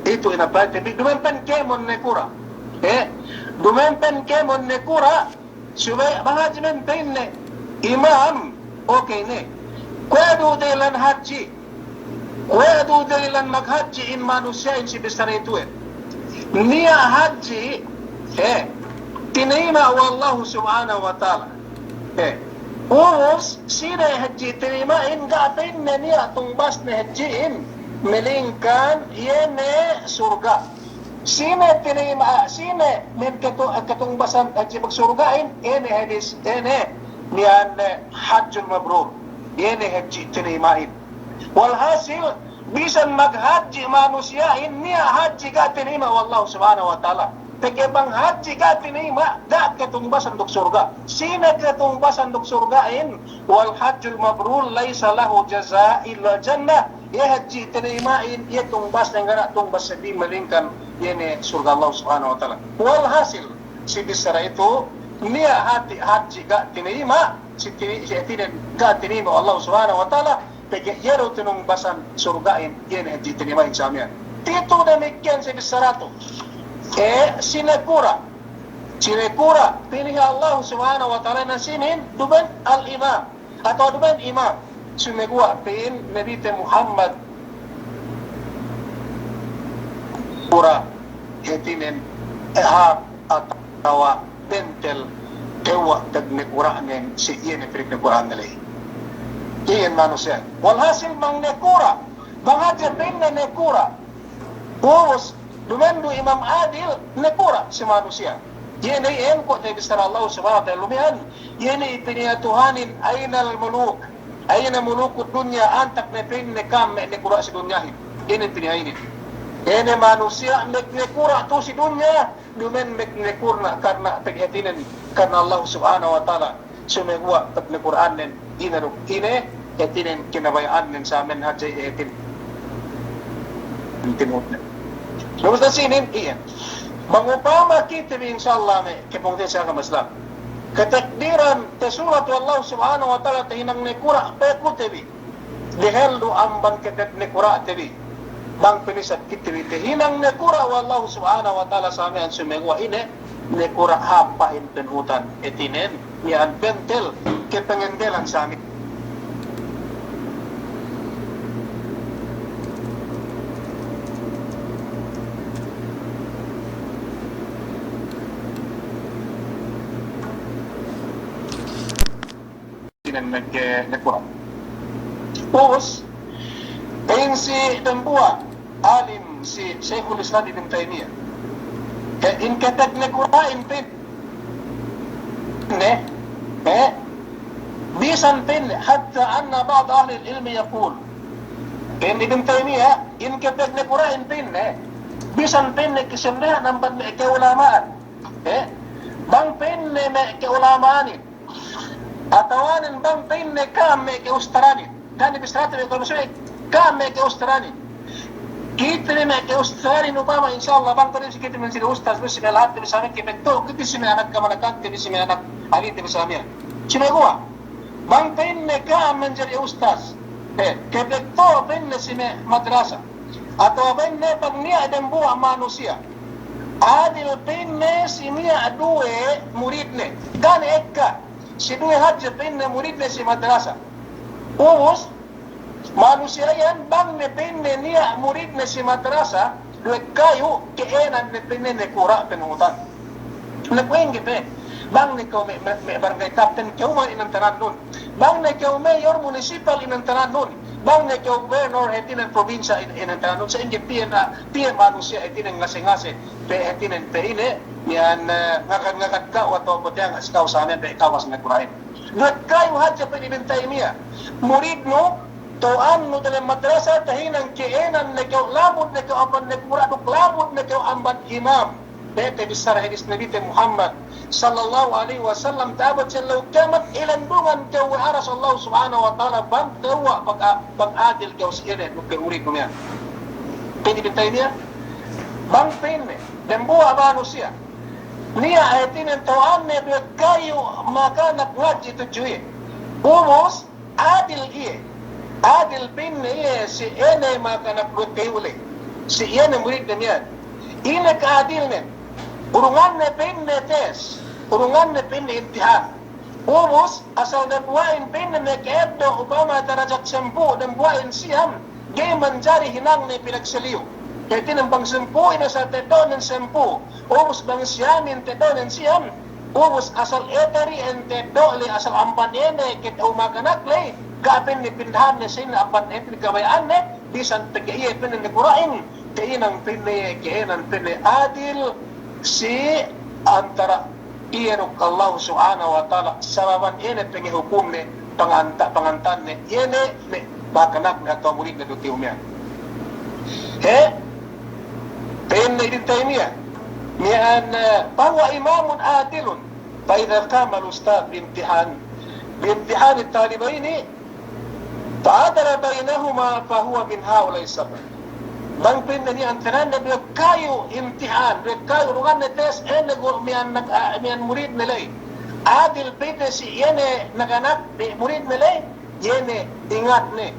Itu ina pa'inte bi, duma'in pa'in kēmon nekura'. Eh, duma'in pa'in kēmon nekura', subey bang hadji men pa'inne, imam, oke ne. Kuwe' du dahilan hadji, kuwe' du dahilan maghadji in manusiya'in si bissara itu'in. Niya' hadji, eh, tinayima' we' Allahu Subhanahu wa Ta'ala. Eh, ubus, sine hadji tinayima'in, ga' pa'inne niya' tungbasne hadji'in, melingkan iye ne surga'. Sine tinayima', sine men katu-, katungbasan hadji magsurga'in, ine hadis, ine, miya'an ne hajjul mabrur, ine hadji tinayima'in. Walhasil, bisan maghadji manusiya'in, niya' hadji ga' tinayima' we' Allahu Subhanahu wa Ta'ala. Pegge' bang hadji ga' tinayima', ga' katungbasan duk surga'. Sine katungbasan duk surga'in, wal hajjul mabrur laysa lahu jaza' illal jannah. Iye hadji tinayima'in, iye tungbasnen ga' niya' tungbas seddili melingkan iye ne surga' Allahu Subhanahu wa Ta'ala. Walhasil, si bissara itu, niya' hati hadji ga' tinayima', si ti-, si hātinen ga' tinayima' we' Allahu Subhanahu wa Ta'ala, pegge' iye du tinungbasan surga'in, iye ne hadji tinayima'in sa miya'an. Titu damikkiyan si bissara tu. Eh, si nekura'. Si nekura', pa'in Allahu Subhanahu wa Ta'ala na sinin, duma'in al-imam. Atawa duma'in imam, sumeguwa' pa'in Nabite Muhammad kura' hātinen, eh, hāp atawa bentel, tewwa' pagnekura'nen si iye ne pagnekura'nen ley. Iyan manusiya'. Walhasil bang nekura', bang hadja pa'inne nekura'. Ubus, duma'in du imam adil, nekura' si manusiya'. Iye ne iyan kuwe' tabissara Allahu Subhanahu wa Ta'ala lumihan, iye ne pa'in iye Tuhanin, ainal muluk, aina mulukud dunya, antak ne pa'inne ka'am me' nekura' si dunyahin. Iye ne pa'in iye inin. Iye ne manusiya' me' nekura' tu si dunya, duma'in me' nekura' karna' paghatinen, karna' Allahu Subhanahu wa Ta'ala. Sumeguwa' pagnekura'nen, ine duk ine, hātinen kinabaya'annen sa men hadja hātinen. Intinutne. Ubus na sinin, iye. Bang upama kite bi, insya Allah, me' kapungtina'i si agama Islam, katakdiran tasulat we' Allahu Subhanahu wa Ta'ala tahinang nekura', pekute bi. Dehellu amban kepet nekura'te bi. Bang pinisak kite bi tahinang nekura' we' Allahu Subhanahu wa Ta'ala sa miya'an, sumeguwa' ine, nekura' hāp pa'in panuhutan, hātinen, miya'an bentel, kapangendelan sa miya'an. Ine ne ke-, nekura'. Ubus, pa'in si dambuwa' alim si Shaykhul Islam Ibn Taymiyyah. Eh, in kepet nekura'in pa'inne, eh, bisan pa'inne, hatta anna ba'da ahlil ilmi yaqul. Pa'in Ibn Taymiyyah, in kepet nekura'in pa'inne, bisan pa'inne kasinduwehan amban me' ka'ulama'an. Eh, bang pa'inne me' ka'ulama'anin. Atawanen bang pa'inne ka'am me' ka'ustaranin. Da'a ne bissarate me' ka'ustaranin. Ka'am me' ka'ustaranin. Kite bi me' ka'ustaranin upama, insya Allah, bang pa'inne si kite bi me' si ustaz, bi si me' lahatte, bi si me' kepetto', kite bi si me' anak kamanakante, bi si me' anak alite, bi si me' sumeguwa'. Bang pa'inne ka'am manjari ustaz. Eh, kepetto' pa'inne si me' madrasa. Atawa pa'inne bang niya' dambuwa' manusiya'. Adil pa'inne si niya' duwe muridne. Da'a ne ekka. Si duwe hadja pa'inne muridne si madrasa. Ubus, manusiya' iyan bang ne pa'inne niya' muridne si madrasa, duwe kayu, ka'ēnan ne pa'inne nekura' panuhutan. Na kuwe' ingge pe, bang ne kew me', me', me' barangay captain kew me' inantanannun. Bang ne kew mayor municipal inantanannun. Bang ne kew gubernor hātinen probinsya in-, inin tanu, sa'ingge piye na, piye manusiya' hātinen ngase-ngase, pe hātinen pe ine, miya'an, eh, ngagad-ngagad ka'u atawa patiyanga' si ka'u samiyan pe ka'u si Nakura' inin. Duwe kayu hadja pe Ibn Taymiyyah. Muridnu, tolo'annu dalem madrasa, tahinang ke'enan ne kew, lamud ne kew amban Nakura' duk lamud ne kew amban imam. Bete bissara hadis Nabite Muhammad sallallahu alaihi wasallam, ta'abut si ellew kiyamat, ilendungan kew we' aras Allah Subhanahu wa Ta'ala bang kew pag-, bang adil kew si ine, duk kew murid dunya. Pa'in Ibn Taymiyyah, bang pa'inne, dembuwa' manusiya' niya' hātinen tolo'anne duwe kayu makanak ngadji' tudju iye. Ubus, adil iye. Adil pa'inne iye si ine makanak duwe kayu ley. Si ine muridne miya'an. Ine ka'adilnen. Urunganne pa'inne tes. Urunganne pa'inne imtihan. Ubus, asal dembuwa'in pa'inne maka'eddo' upama darajat sampū', dembuwa'in siyam, ga'i manjari hinangne pinagsaliyu. Hātinen bang sampū'in asal ta'eddo'nen sampū'. Ubus bang siyamin ta'eddo'nen siyam. Ubus asal eteri ente do'le asal amban ene kite umakanak ley, ga' pa'inne pindahanne sa'ingge amban ente kabaya'anne, bisan pegge' iye pa'inne Nakura'in, ke'enan pa'inne, ke'enan pa'inne adil si antara iye duk Allah Subhanahu wa Ta'ala, sababan ene pangahukumne, panganta-, pangantanne, iye ne, me' makanakne atawa muridne du kew miya'an. He? Pa'inne Ibn Taymiyyah, miya'an, eh, فهو إمام عادل، فإذا قام الأستاذ بامتحان، بامتحان الطالبين فعدل بينهما فهو من هؤلاء السبعة. Bang pa'inne niya' antananne duwe kayu imtihan, duwe kayu urunganne tes, ene gu-, miya'an nak-, ah, miya'an muridne ley. Adil pa'inne si iye ne nakanak, me' muridne ley, iye ne ingatne.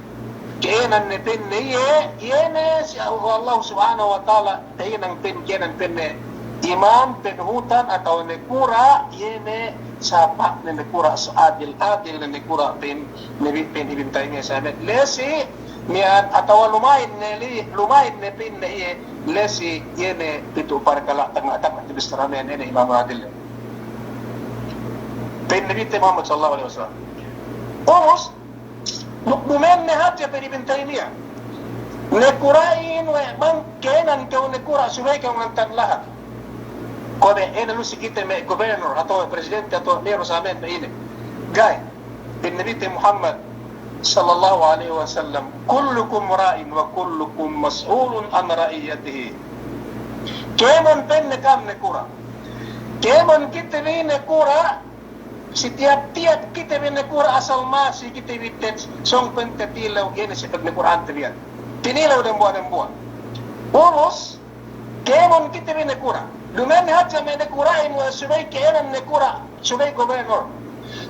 Ke'enanne pa'inne iye, iye ne si Allah Subhanahu wa Ta'ala, tahinang pa'in, ke'enan pa'inne imam, panuhutan atawa nakura', iye ne sapa'ne nakura', sa-, adil, adil ne nakura' pa'in, Nabi pa'in Ibn Taymiyyah samiyan. Lesi, miya'an atawa luma'in ne li-, luma'in ne pa'inne iye, lesi iye ne pitu' parkala' tagna'-tagna' tabissara miya'an, iye ne imam adil. Pa'in Nabite Muhammad sallallahu alaihi wasallam. Ubus, du-, duma'in ne hadja pa'in Ibn Taymiyyah. Nakura'in we' bang ke'enan kew nakura' subey kew ngantan lahat. Kuwe' be, ine lu si kite me' gubernor atawa presidente atawa mayor samiyan me' ine. Ga'i. Pa'in Nabite Muhammad sallallahu alaihi wasallam, كلكم راع وكلكم مسؤول عن رعيته. Kēmon pa'inne ka'am nakura'. Kēmon kite bi nakura', si tiyap-tiyap kite bi nakura' asal masi kite bi tet, sōng pa'inte tilew, iye ne si pagnakura'ante bi iyan. Tinilew dembuwa'-dembuwa'. Ubus, kēmon kite bi nakura'. Duma'in hadja me' nakura'in we' subey ke'enan nakura', subey gubernor,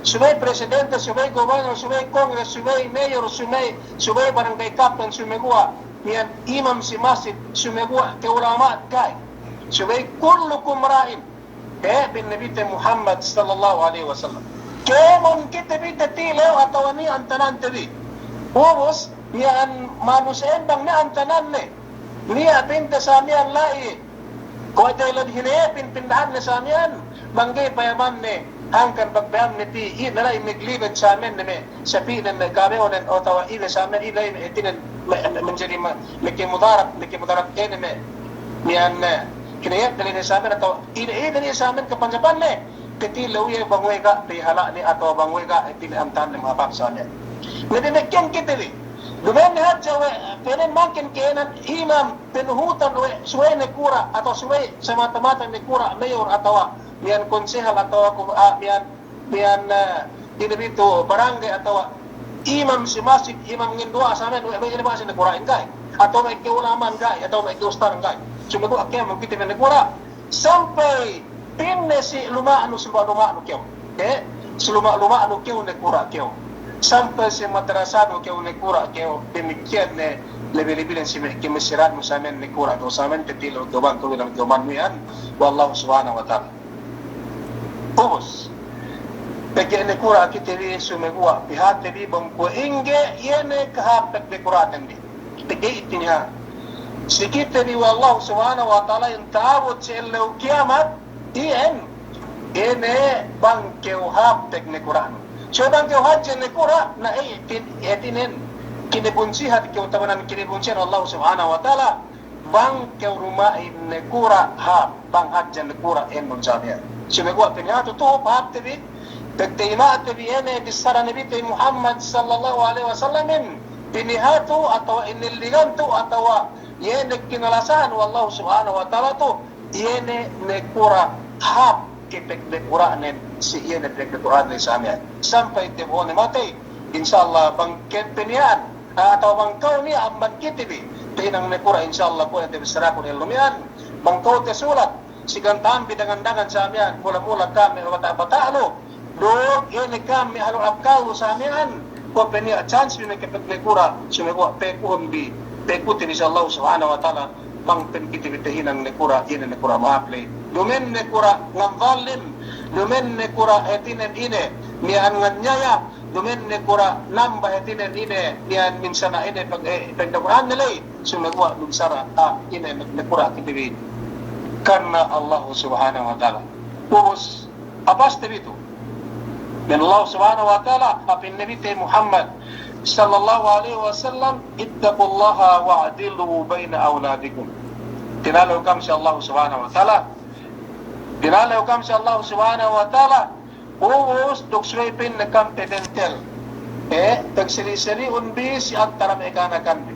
subey presidente, subey gubernor, subey kongres, subey mayor, subey, subey barangay kapten, sumeguwa' miya'an imam si masjid, sumeguwa' ka'ulama'an ga'i. Subey كلكم راع. He, pa'in Nabite Muhammad sallallahu alaihi wasallam. Kēmon kite bi tatilew atawa niya' antanante bi. Ubus, miya'an manusiya'in bang niya' antananne. Niya' pa'inte samiyan la'i. Kuwe' te lad hine pin-, pindahanne samiyan, bang ga'i payamanne, hangkan pagpayamne pī, iye ne la'i maglibet samiyan ne me', sapi'nen me' kabe'onen, atawa ine samiyan, ine la'i me' hātinen, me', me', manjari ma-, makamudarat, makamudarat ine me', miya'an, eh, kinayat ne samiyan, atawa ine, ine samiyan kapanjapanne, katilew iye bang we' ga' pihala'ne, atawa bang we' ga' hātinen antanne ma'apap samiyan. Na damikkiyan kite bi, duma'in hadja we', pa'inne mangkin ke'enan imam, panuhutan we' subey nakura', atawa subey samata-mata nakura', mayor atawa miya'an konsehal atawa ku-, ah, miya'an, miya'an, eh, ine bi tu barangay atawa imam si masjid, imam nginduwa'a samiyan we' me' ine masi nakura'in ga'i, atawa me' ka'ulama'an ga'i, atawa me' ka'ustadhan ga'i. Sumeguwa' kēmon kite bi nakura'. Sampay pa'inne si luma'nu, si luma'nu kew. Eh, si luma'-luma'nu kew nakura' kew. Sampay si madrasanu kew nakura' kew. Damikkiyan ne labi-labi ne si me' kamissirannu samiyan nakura' kew. Samiyan tatilew kew bang kew ilang kew manuwi'an we' Allah Subhanahu wa Ta'ala. Ubus. Pegge' nakura' kite bi sumeguwa' pihate bi bang kuwe' ingge iye ne kahāp pegge' nakura'ten bi. Pegge' itiniha. Si kite bi we' Allah Subhanahu wa Ta'ala in ta'abut si ellew kiyamat, iyan, ine bang kew hāp pegge' nakura'nu. So bang kew hadja nakura', na itin, itinen, kinibunsihan, ke'utabanan kinibunsihan Allah Subhanahu wa Ta'ala, bang kew duma'in nakura' hāp, bang hadja nakura' ennun sa miya'an. Sumeguwa' pinihatu tu'u, pahāpte bi, pagtayima'te bi iye ne bissara Nabite Muhammad sallallahu alaihi wasallamin, pinihatu atawa inilligan tu'u atawa iye ne kinalasahan we' Allah Subhanahu wa Ta'ala tu'u, iye ne nakura' hāp ke pagnakura'nen, si iye ne pagnakura'nen sa miya'an. Sampay tabo'one matey, insya Allah bang kepeniyan, atawa bang kew niya' amban kite bi, tahinang nakura', insya Allah kuwe' ne tabissaraku ne lumiyan, bang kew tasulat, si ganta'an bi dangan-dangan sa miya'an, mula-mula kami bata'-bata' lu, duk iye ne kami ahlul akkal lu sa miya'an, kuwe' pe niya' chance bi me' ke pagnakura'in, sumeguwa' pekuhun bi, pekutin, insya Allah Subhanahu wa Ta'ala, bang pe kite bi tahinang nakura', iye ne nakura' mahāp ley. Duma'in nakura' nganzalim, duma'in nakura' hātinen ine, miya'an nganyaya, duma'in nakura' namba hātinen ine, miya'an minsana' ine pag-, eh, pagnakura'anne ley, sumeguwa' duma'in sara', ah, ine nakura' kite bi. Karna Allah Subhanahu wa Ta'ala. Ubus, apaste bi tu'u. Pa'in Allah Subhanahu wa Ta'ala, pa'in Nabite Muhammad sallallahu alaihi wasallam, "Ittaqullaha wa'dilu baina awladikum." Tinalew kam si Allah Subhanahu wa Ta'ala. Tinalew kam si Allah Subhanahu wa Ta'ala. Ubus duk subey pa'inne kam pabentel. Eh, pagsali'-sali'un bi si antara me' kanakan bi.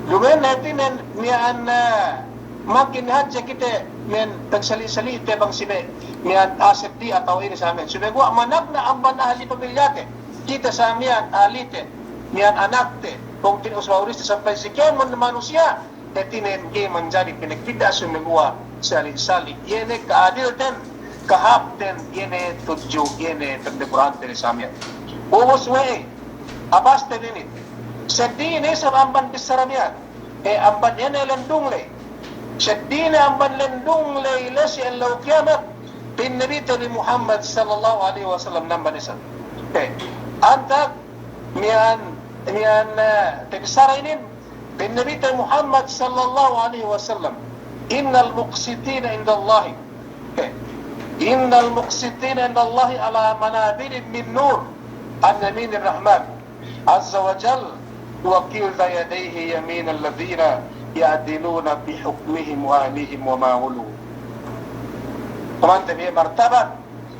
Duma'in hātinen miya'an, eh, makin hadja kite men pagsali'-sali'te bang si me', miya'an a'a seddi atawa ine sa miya'an. Sumeguwa' managna' amban ahli pamilyate. Kite sa miya'an, ahlite, miya'an anakte, pungtina'i usba-usbite sampay si kēmon manusiya', hātinen ga'i manjari pinagbidda', sumeguwa' sali'-sali'. Iye ne ka'adilten, kahāpten, iye ne tudju, iye ne pagnakura'anten sa miya'an. Ubus we'ey, apaste bi inin. Seddi ne isab amban bissara miya'an. Eh, amban iye ne lendung ley. Seddi ne amban lendung ley, ley si ellew kiyamat. Pa'in Nabite bi Muhammad sallallahu alaihi wasallam namba ne isab. Eh, antag miya'an, miya'an, eh, tabissara inin, pa'in Nabite Muhammad sallallahu alaihi wasallam, "Innal muqsitina indallahi, eh, innal muqsitina indallahi ala manabirin min nur, an yaminir rahman azza wa jal, wa kilta yadayhi yaminal ladhina ya'diluna bi hukmihim wa ahlihim wa ma wulu." Pamante bi martabat,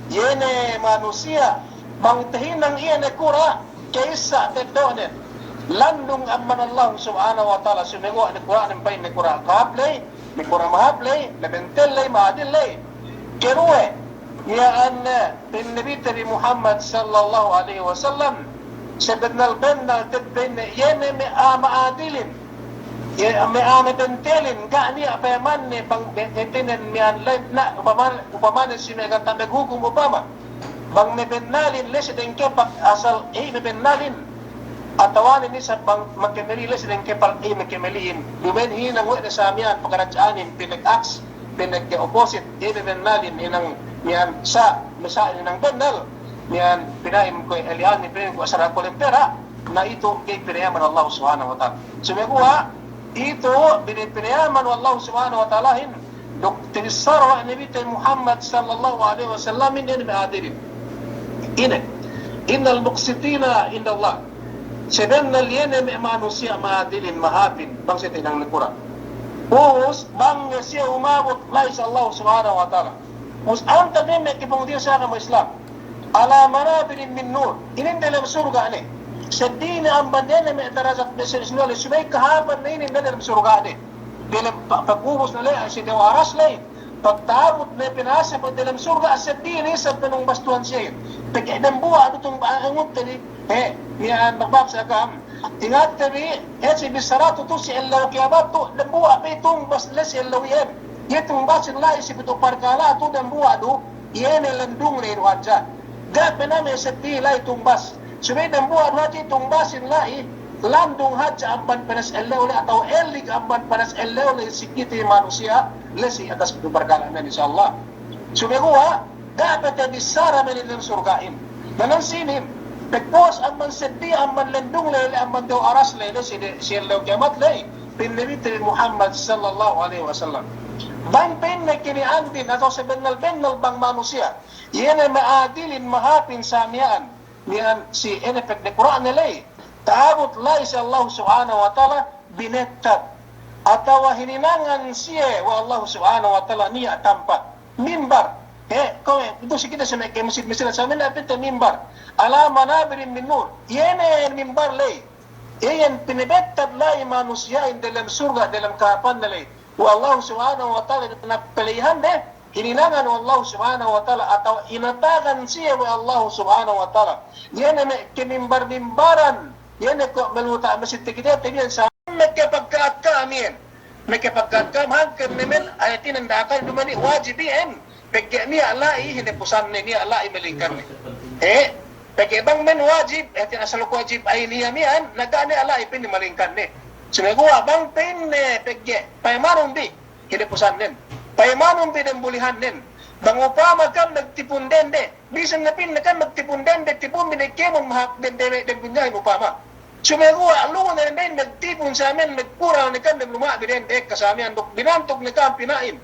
iye ne manusiya', bang tahinang iye nakura', ka'issa teddo'nen. Landung amban Allah Subhanahu wa Ta'ala, sumeguwa' nakura'nen pa'in nakura' kahāp ley, nakura' mahāp ley, mabentel ley, ma'adil ley. Keduwe, miya'an, eh, pa'in Nabite bi Muhammad sallallahu alaihi wasallam, sabennal-bennal te'ed pa'inne, iye ne me' a'a ma'adilin, iye me' a'a mabentelin, ga' niya' payamanne bang be-, hātinen miya'an ley na, upamane, upamane si me' ganta' maghukum upama. Bang mabennalin ley si dengkepak asal, eh, mabennalin. Atawa ne isab bang makemeli ley si dengkepak, eh, makemelihin. Duma'in hinang we' ne sa miya'an pakaradja'anin, pinag-aks, pinag-opposite, eh, mabennalin hinang miya'an sa', masa' hinang bennal. Miya'an pina'in kuwe' ali'anin, pina'in kuwe' sara' kuwe' lentera. Na itu ga'i pinayaman Allah Subhanahu wa Ta'ala. Sumeguwa' itu bini-, pinayaman Allah Subhanahu wa Ta'alahin, duk tabissara we' Nabite Muhammad sallallahu alaihi wasallamin, iye ne me' adilin. Ine, "Innal muqsitina indallah." Sabennal iye ne me' manusiya' ma'adilin, mahāpin, bang siye tahinang nakura'. Ubus, bang siye umabut la'i si Allah Subhanahu wa Ta'ala. Ubus antag ne me' kepungtina'i si agama Islam. Ala manabirin min nur. Inin delem surga' ne. Seddi ne amban iye ne me' darajat me' si-, subey kahāpan ne inin delem surga' ne. Delem pa-, pagubus ne ley si dew aras ley. Pagta'abut ne pinasek delem surga', seddi ne isab panungbas Tuhan siyehin. Pegge' dambuwa' du tungbas angutte bi. He, miya'an magbabsa ka'am. Ingatte bi, he, si bissaratu tu si ellew kiyamat tu, dambuwa' pe tungbas ley si ellew iyan. Iye tungbasin la'i si pitu' parkala' tu dambuwa' du. Iye ne landung ley du hadja. Ga' pe ne me' seddi la'i tungbas. Subey dambuwa' du hadja tungbasin la'i, landung hadja amban panas ellew ley atawa ellig amban panas ellew ley si kite manusiya' ley si atas pitu' parkala' miya'an, insya Allah. Sumeguwa' ga' pe tabissara me' delem surga'in. Danan sinin, pagpuwas amban seddi, amban landung ley, amban dew aras ley, ley si de-, si ellew kiyamat ley, pa'in Nabite bi Muhammad sallallahu alaihi wasallam. Bang pa'inne kini'antin atawa sabennal-bennal bang manusiya', iye ne ma'adilin, mahāpin sa miya'an, miya'an si ine pagnakura'ne ley, ta'abut la'i si Allahu Subhanahu wa Ta'ala binettad, atawa hininangan siye we' Allahu Subhanahu wa Ta'ala niya' tampat. Mimbar. He, kuwe', itu si kite si me' ke masjid-masjid sa me' ne pite mimbar. Ala manabirin min nur. Iye ne mimbar ley. Iyan pinabettad la'i manusiya'in delem surga', delem kahāpanne ley. We' Allahu Subhanahu wa Ta'ala, na pele'ihan de, hininangan we' Allahu Subhanahu wa Ta'ala, atawa inatagan siye we' Allahu Subhanahu wa Ta'ala. Iye ne me' kemimbar-mimbaran, iye ne ko' meluta' masjid te kite, te iyan sa me' ke pagka'at ka'am iyan. Me' ke pagka'at ka'am hangkan ne men, ayatin da'akan duma'in wajib iyan. Pegge' niya' la'i hinepusanne, niya' la'i malingkanne. Eh, pegge' bang men wajib, eh, asal wajib ainiya miya'an, na ga' niya' la'i pa'inne malingkanne. Sumeguwa' bang pa'inne pegge' payamanun bi hinepusannen. Payamanun bi dembulihannen. Bang upama ka'am magtipun dende, bisan ne pa'inne ka'am magtipun dende, tipun bi ne kēmon mahāp dende, dende dunyahin upama. Sumeguwa' lu'u ne dendehin magtipun sa miya'an, magkural ne ka'am dem luma' bi dende ekka sa miya'an duk binantug ne ka'am pina'in.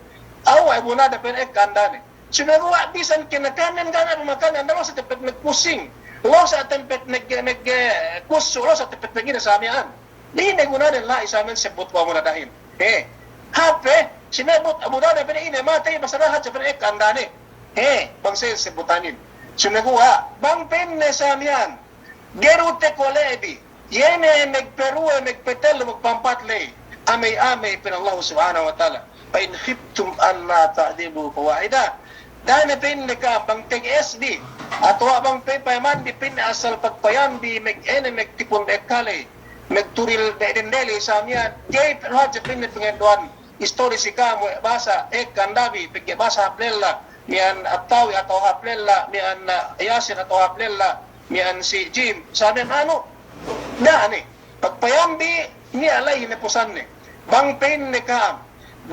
Awa' bunada pa'in ekka andane. Sumeguwa' bisan kinakannen ga' ne makannen, losa' tempet magpusing, losa' tempet mag-, mag-, eh, kusu', losa' tempet magine sa miya'an. Ine gunane la'i sa miya'an sebbut we' abu dadahin. Eh, hape, sinebbut abu dada pa'inne ine matey, basta lahat sa pa'inne ekka andane. Eh, bang sa iyan sebbutanin. Sumeguwa', bang pa'inne sa miya'an, ga'i du takole'bi. Iye ne magparuwe, magpatellu, magpampat ley. Amey-amey pa'in Allahu Subhanahu wa Ta'ala. Fa in khiftum alla ta'dilu fawahida. Da'a ne pa'inne ka'am bang tege'esbi. Atawa bang pe payamanbi pa'inne asal pagpayambi mag-, ine magtipun ekka ley. Magturil de-, dende ley sa miya'an. Ga'i pe hadja pa'inne pangendu'an istori si ka'am we' bahasa ekka andabi, pegge' bahasa hāp lella, miya'an Attawi atawa hāp lella, miya'an, eh, Yasin atawa hāp lella, miya'an si Jim, sa miya'an anu, da'a ne, pagpayambi niya' la'i hinepusanne. Bang pa'inne ka'am,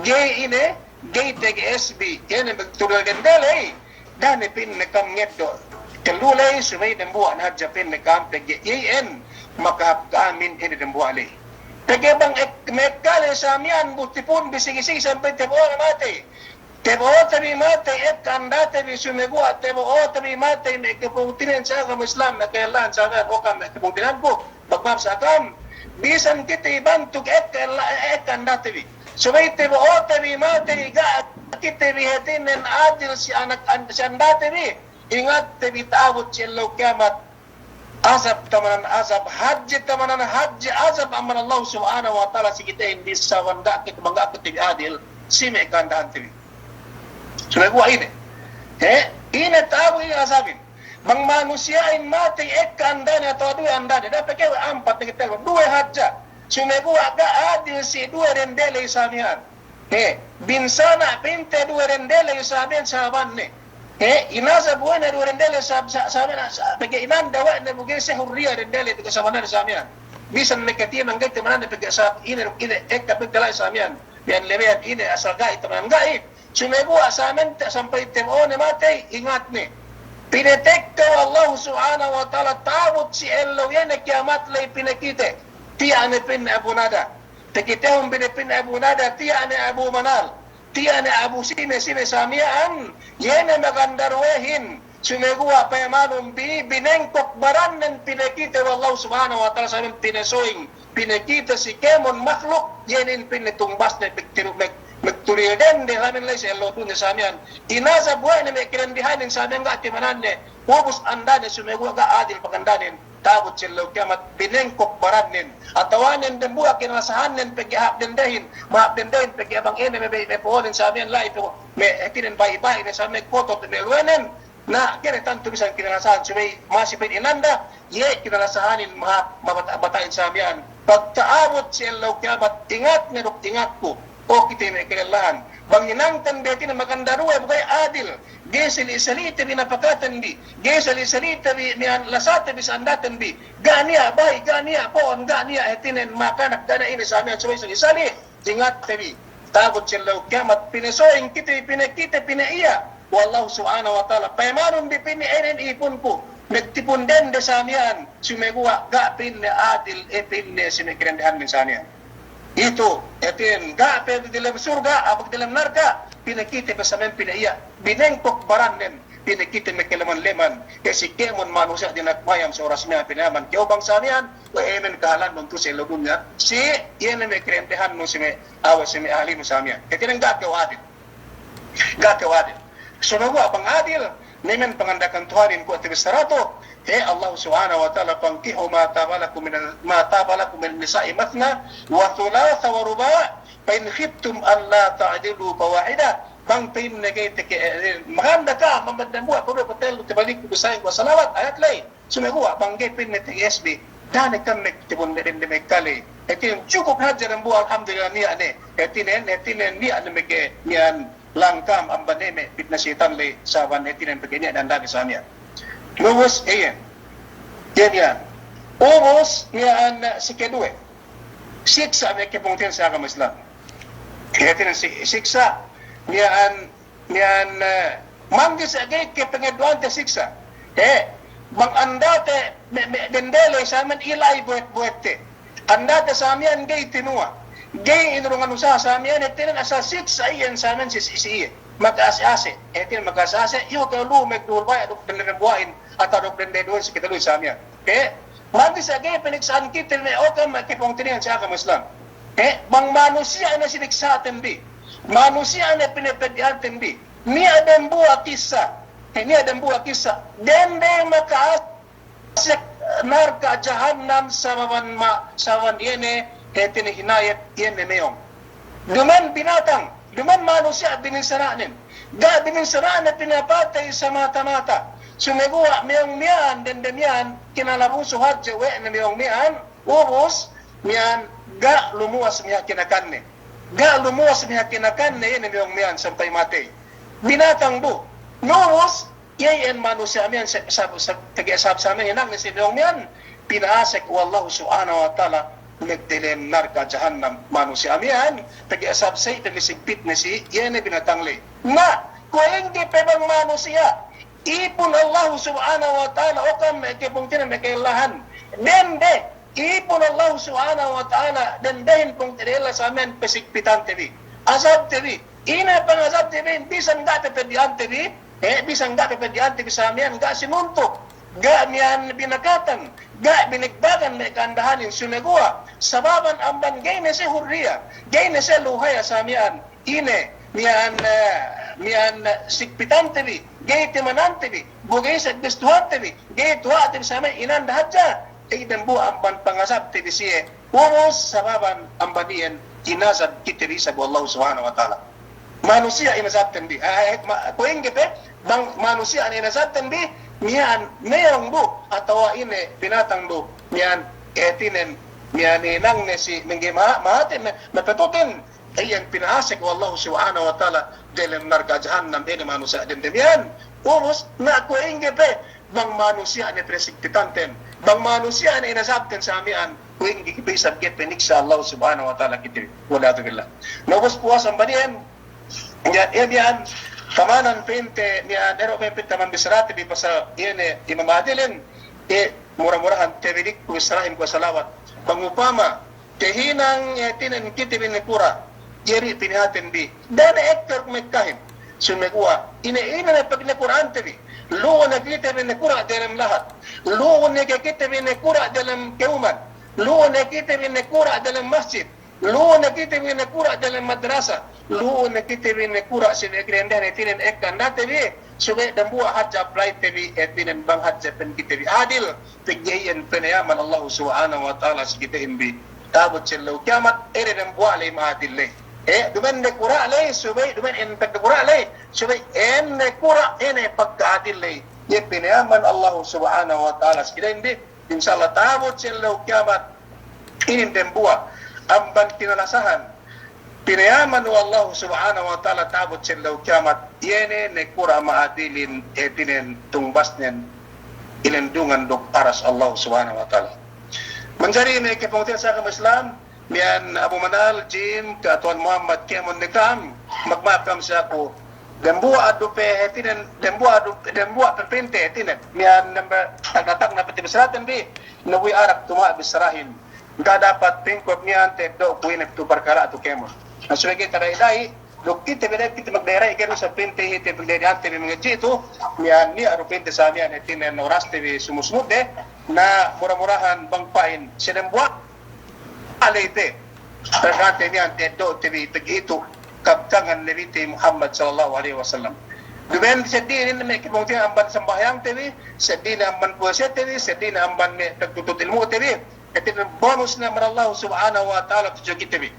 ga'i ine, ga'i tege'esbi, iye ne magturil dende ley, da'a ne pa'inne ka'am ngeddo'. Tellu ley, subey dembuwa' ne hadja pa'inne ka'am pegge' iyan makahāp ka'amin ine dembuwa' ley. Pegge' bang ek-, mekka ley sa miya'an bu tipunbi sigi-sigi sampay tabo'o ne matey. Tabo'ote bi matey ekka andatebi, sumeguwa' tabo'ote bi matey me' kapungtina'ihan si agama Islam, me' kalellahan sa miya'an, o ka'am me' kapungtina'ihanku, magma'ap sa ka'am. Bisan kite ibantug ekka ella-, ekka andatebi. Subey tabo'ote bi matey ga' kite bi hātinen adil si anak an-, si andatebi. Ingatte bi ta'abut si ellew kiyamat. Azab tamanan azab, hadje tamanan hadje, azab amban Allahu Subhanahu wa Ta'ala si kitehin bi sabab ga' kite, bang ga' kite bi adil si me' ka'andahante bi. Sumeguwa' ine. He? Ine ta'abut, ine azabin. Bang manusiya'in matey ekka andane atawa duwe andane, da'a pe kew ampat ne kite, duwe hadja. Sumeguwa' ga' adil si duwe dende ley sa miya'an. He, binsana' pa'inte duwe dende ley sa miya'an sahabanne. He, inazab we' ne duwe dende ley sa-, sa-, sa miya'an, sa-, pegge' inanda we' ne bu ga'i siye hurriya dende ley pegge' sahabanne sa miya'an. Bisan ne katiman ga'i tamananne pegge' sa-, ine, ine, ekka pa'inte la'i sa miya'an. Miya'an lebeyan ine asal ga'i tamanan ga'i. Sumeguwa' sa miya'an te-, sampay tabo'o ne matey, ingat ne. Pinatekka we' Allahu Subhanahu wa Ta'ala ta'abut si ellew iye ne kiyamat ley pinakite. Tiya' ne pa'inne Abu Nada. Takitehun bi ne pa'inne Abu Nada, tiya' ne Abu Manal, tiya' ne Abu sine-sine sa miya'an, iye ne magandaruwehin, sumeguwa' payamanun bi, binengkok barannen pinakite we' Allahu Subhanahu wa Ta'ala sa miya'an pinasoying, pinakite si kēmon makhluk, iye ne pa'inne tungbasne magtiru-, mag-, magturil dende sa miya'an la'i si ellew dunya sa miya'an. Inazab we' ne me' kadendehanin sa miya'an ga' tamananne, ubus andane sumeguwa' ga' adil pagandanen. Ta'abut si ellew kiyamat, binengkok barannen. Atawanen dembuwa' kinalasahannen pegge' hāp dendehin, mahāp dendehin pegge' bang ine me' bey me' po'onen sa miya'an la'i pe, me' hātinen ba'i-ba'i ne sa miya'an kotot me' luwenen. Na, ga'i ne tantu bisan kinalasahan, subey masi pa'in inanda, iye kinalasahanin mahāp, mabata'-bata'in sa miya'an. Pagta'abut si ellew kiyamat, ingat ne duk ingatku. O kite me' kalellahan. Bang hinangten bi hātinen magandaruwe bu ga'i adil. Ga'i sali'-sali'te bi napakaten bi. Ga'i sali'-sali'te bi miya'an lasaten bi si andaten bi. Ga' niya' bahi', ga' niya' po'on, ga' niya' hātinen makanak, ga' niya' ine sa miya'an subey sali'-sali'. Ingatte bi. Ta'abut si ellew kiyamat pinasoying kite, pinakite, pinaiya'. We' Allahu Subhanahu wa Ta'ala. Payamanun bi pa'inne inin ipunku. Magtipun dende sa miya'an. Sumeguwa' ga' pa'inne adil, e pa'inne si me' kadendehannen sa miya'an. Itu, hātinen, ga' pe diyalem surga', apa diyalem narka', pinakite pe sa miya'an pinaiya', binengkok barannen, pinakite me' kaleman-leman, ke si kēmon manusiya' dina'ak mayam si oras miya'an pinayaman kew bang sa miya'an, we' emen kahalannun tu' si ellew dunya, si iye ne me' kadendehannu si me' awe' si me' ahalinu sa miya'an. Hātinen ga' kew adil. Ga' kew adil. Sumeguwa' bang adil, ne men panganda'akan Tuhanin kuwe' tabissara tu', he, Allah Subhanahu wa Ta'ala, "Fankihu ma taba lakum minal, ma taba lakum minan nisa'i mathna wa thulatha wa ruba', fa in khiftum alla ta'dilu fawahida." Bang pa'inne ga'i teke, eh, maganda ka'am, amban dambuwa', paduwe, patellu, tabalik ku bi sa'ingge salawat, ayat ley. Sumeguwa' bang ga'i pa'inne teke S B, da'a ne ka'am magtebun dende me' kale. Hātinen cukup hadja dambuwa', alhamdulillah, niya' ne. Hātinen, hātinen niya' ne meke, niya' langkam amban ne me' pitna seyitan ley, saban hātinen pegge' niya' dandabi sa miya'an. Ubus, iyan. Iyan, iyan. Ubus, miya'an, eh, si keduwe. Siksa' me' kepungtina'ihan si agama Islam. Hātinen si-, siksa', miya'an, miya'an, eh, manggi sa ga'i kepengeddo'ante siksa'. He, bang andate me', me' dende ley sa miya'an ila'i buwet-buwette. Andate sa miya'an ga'i tinuwa'. Ga'i inurungan usaha sa miya'an, hātinen asal siksa' iyan sa miya'an si, si, si iye. Maka'ase'-ase'. Hātinen maka'ase'-ase', iyu' kew lu'u magduhul baya' duk dende dambuwa'in, atawa duk dende duwen si katelluhin sa miya'an. He, manggi sa ga'i piniksa'an kite me' okam me' kepungtina'ihan si agama Islam. He, bang manusiya' ne siniksa'ten bi. Manusiya' ne pinapeddi'anten bi. Niya' dambuwa' kissa. He, niya' dambuwa' kissa. Dende maka'ase' narka' jahannam sababan ma-, sababan iye ne, hātinen hinayep iye ne meyong. Duma'in binatang, duma'in manusiya' bininsana'nen. Ga' bininsana'nen pinapatey samata-mata. Sumeguwa' meyong miya'an, dende miya'an, kinalabusu hadja we' ne meyong miya'an, ubus, miya'an ga' lumuwas miha kinakanne. Ga' lumuwas miha kinakanne iye ne meyong miya'an sampay matey. Binatang du. Ubus, iye iyan manusiya' miya'an sa-, sa-, sa-, pegge' sabab sa miya'an hinangne si meyong miya'an, pina'asek we' Allahu Subhanahu wa Ta'ala magdelem narka' jahannam manusiya' miya'an, pegge' sabab sa iye pegge' sigpitne si iye ne binatang ley. Na, kuwe' ingge pe bang manusiya', ipun Allahu Subhanahu wa Ta'ala, okam me' kepungtina'ihan me' kalellahan. Dende, ipun Allahu Subhanahu wa Ta'ala, dendehin pungtina'ihan lella sa miya'an pasigpitante bi. Azabte bi. Ine pangazabte bi, bisan ga' pe peddi'ante bi, eh, bisan ga' pe peddi'ante bi sa miya'an, ga' sinuntuk, ga' miya'an binakatan, ga' binigbagan me' ka'andahanin, sumeguwa', sababan amban ga'i ne siye hurriya, ga'i ne siye luhaya sa miya'an, ine, miya'an, eh, miya'an, eh, sigpitante bi, ga'i timanante bi, bu ga'i sagbistuhante bi, ga'i tuwa'te bi sa miya'an inanda hadja, iye dambuwa' amban pangazabte bi siye, ubus sababan amban iyan inazab kite bi isab we' Allahu Subhanahu wa Ta'ala. Manusiya' inazabten bi. Ah, eh, ma-, kuwe' ingge pe, bang manusiya' ne inazabten bi, miya'an meyong du, atawa ine binatang du, miya'an hātinen, miya'an hinangne si mengge ma-, ma'ate, me-, mapatutin, iyan pina'asek we' Allahu Subhanahu wa Ta'ala delem narka' jahannam, ine manusiya' dende miya'an. Ubus, na kuwe' ingge pe, bang manusiya' ne pinasigpitanten, bang manusiya' ne inazabten sa miya'an, kuwe' ingge pe isab ga'i piniksa' Allahu Subhanahu wa Ta'ala kite bi. Wal iyadhu billah. Na ubus puwas amban iyan, iye, iye miya'an, kamanan pinte, miya'an, ero' pe pinte man bissarate bi pasal iye ne imam adilin, iye, mura-murahan tabilik ku bissarahin ku salawat. Bang upama, tahinang, eh, hātinen kite bi nakura', iye bi pinihaten bi. Da'a ne ekka duk mekkahin. Sumeguwa', ine-ine ne pagnakura'ante bi. Lu'u ne kite bi nakura' delem lahat. Lu'u ne ke kite bi nakura' delem ka'uman. Lu'u ne kite bi nakura' delem masjid. Lu'u ne kite bi nakura' delem madrasa. Lu'u ne kite bi nakura' si me' kadendehan hātinen ekka andate bi. Subey dambuwa' hadja applyte bi, hātinen bang hadja pa'in kite bi adil. Pegge' iyan pinayaman Allahu Subhanahu wa Ta'ala si kitehin bi. Ta'abut si ellew kiyamat, ine dambuwa' ley ma'adil ley. Eh, duma'in nakura' ley, subey, duma'in ine pagkura' ley, subey, ine nakura', ine pagka'adil ley. Iye pinayaman Allahu Subhanahu wa Ta'ala si kitehin bi. Insya Allah ta'abut si ellew kiyamat, inin dambuwa' amban kinalasahan pinayaman we' Allahu Subhanahu wa Ta'ala ta'abut si ellew kiyamat, iye ne nakura' ma'adilin, hātinen tungbasnen ilendungan duk aras Allahu Subhanahu wa Ta'ala. Manjari me' kepungtina'ihan si agama Islam, miya'an Abu Manal, Jim, Ka' Tuwan Muhammad, kēmon ne ka'am, magma'ap ka'am si aku. Dambuwa' du pe hātinen, dambuwa' du, dambuwa' pe pinte hātinen. Miya'an number, tagna'-tagna' pe tabissaraten bi, nawi arak tuma' bissarahin. Ga' dapat pingkot miya'an teddo' ku ine tu' parkala' tu' kēmon. Na subey ga'i tada'i-da'i, Duk kite bi, kite magdayra'i kew du sa pinte, kite magdayra'i ante bi mangadji' tu, miya'an niya' du pinte sa miya'an hātinen oraste bi sumu-sumudde, na mura-murahan bang pa'in sinembuwa' aleyte. Pagkante miya'an teddo'te bi pegge' itu kabtangan Nabite Muhammad sallallahu alaihi wasallam. Duma'in seddili ne me' kebungtihan amban sambahayangte bi, seddili ne amban puwasete bi, seddili ne amban me' pagtutut ilmu'te bi. Hātinen bonus ne amban Allah Subhanahu wa Ta'ala tudju kite bi.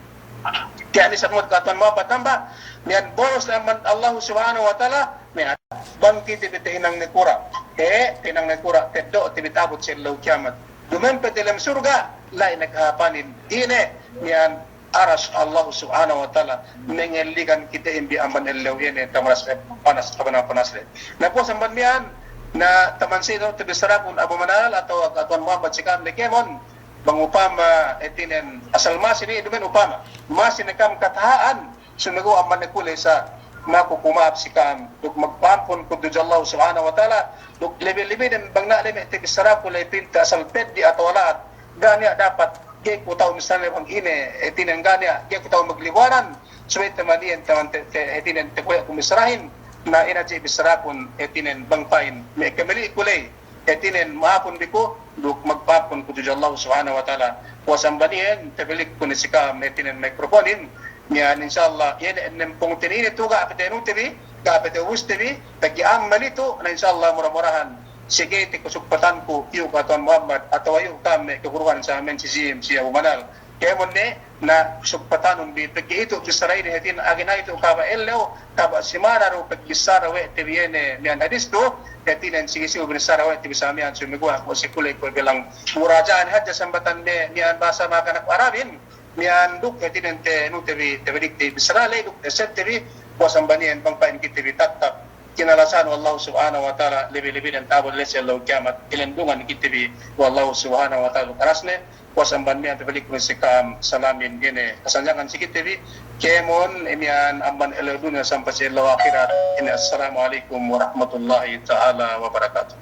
Tiya' ne samut katuwan mapa tamba, miya'an bonus ne amban Allah Subhanahu wa Ta'ala, miya'an bang kite bi tahinang nakura'. He, tahinang nakura', teddo'te bi ta'abut si ellew kiyamat. Duma'in pe delem surga', la'i ne kahāpanin. Ine, miya'an Arash Allah Subhanahu wa Ta'ala, mangelligan kitehin bi amban ellew ine, tamanas, panas, panas, panas le. Na puwas amban miya'an, na taman sino te bi sarakun Abu Manal atawa katuwan Muhammad si ka'am ne kēmon, bang upama hātinen asal masi ne, duma'in upama masi ne ka'am kataha'an, sumeguwa' amban ne ku le sa, maku ku ma'ap si ka'am, duk magpa'ampun ku tudju Allah Subhanahu wa Ta'ala, duk lebi-lebi den bang na' le me' te bi saraku le pinte asal peddi' atawa la'at, ga' niya' dapat, ga'i ku ta'u misalne bang ine, hātinen ga' niya', ga'i ku ta'u maglibuwanan, subey taman iyan, taman te, te, hātinen te kuwe' ku misarahin, na ine hadja bi sarakun, hātinen bang pa'in, me' kamali' ku le, hātinen ma'apun bi ku, duk magpa'apun ku tudju Allah Subhanahu wa Ta'ala. Puwas amban iyan, tabalik ku ne si ka'am, hātinen microphonein, miya'an insya Allah, iye ne ennempungte ine tu ga' pe tenute bi, ga' pe teubuste bi, pegge' ammal itu, na insya Allah mura-murahan. Sige te kasugpatanku, iyu' katuwan Muhammad, atawa iyu' ka'am me' kaguruhan sa men si Jim, si Abu Manal. Kēmon ne, na sugpatanun bi, pegge' itu bissara inin hātinen agi' ne itu kaba' ellew, kaba' simana du pagbissara we' te bi iye ne miya'an hadis tu, hātinen sigi-sigi bissara we' te bi sa miya'an sumeguwa' kuwe' si ku le kuwe' bilang muraja'an hadja sambatan me' miya'an bahasa makanak Arabin, miya'an duk hātinen tenute bi, tabalik te bissara le duk te sette bi, puwas amban iyan bang pa'in kite bi tattap kinalasahan we' Allah Subhanahu wa Ta'ala, lebi-lebi den ta'abut le si ellew kiyamat, ilindungan kite bi we' Allah Subhanahu wa Ta'ala duk Arash ne, puwas amban miya'an tabalik ku ne si ka'am salamin ine, kasanyangan si kite bi, kēmon miya'an amban ellew dunya sampay si ellew ahirat ine, assalamu alaikum warahmatullahi ta'ala wabarakatuh.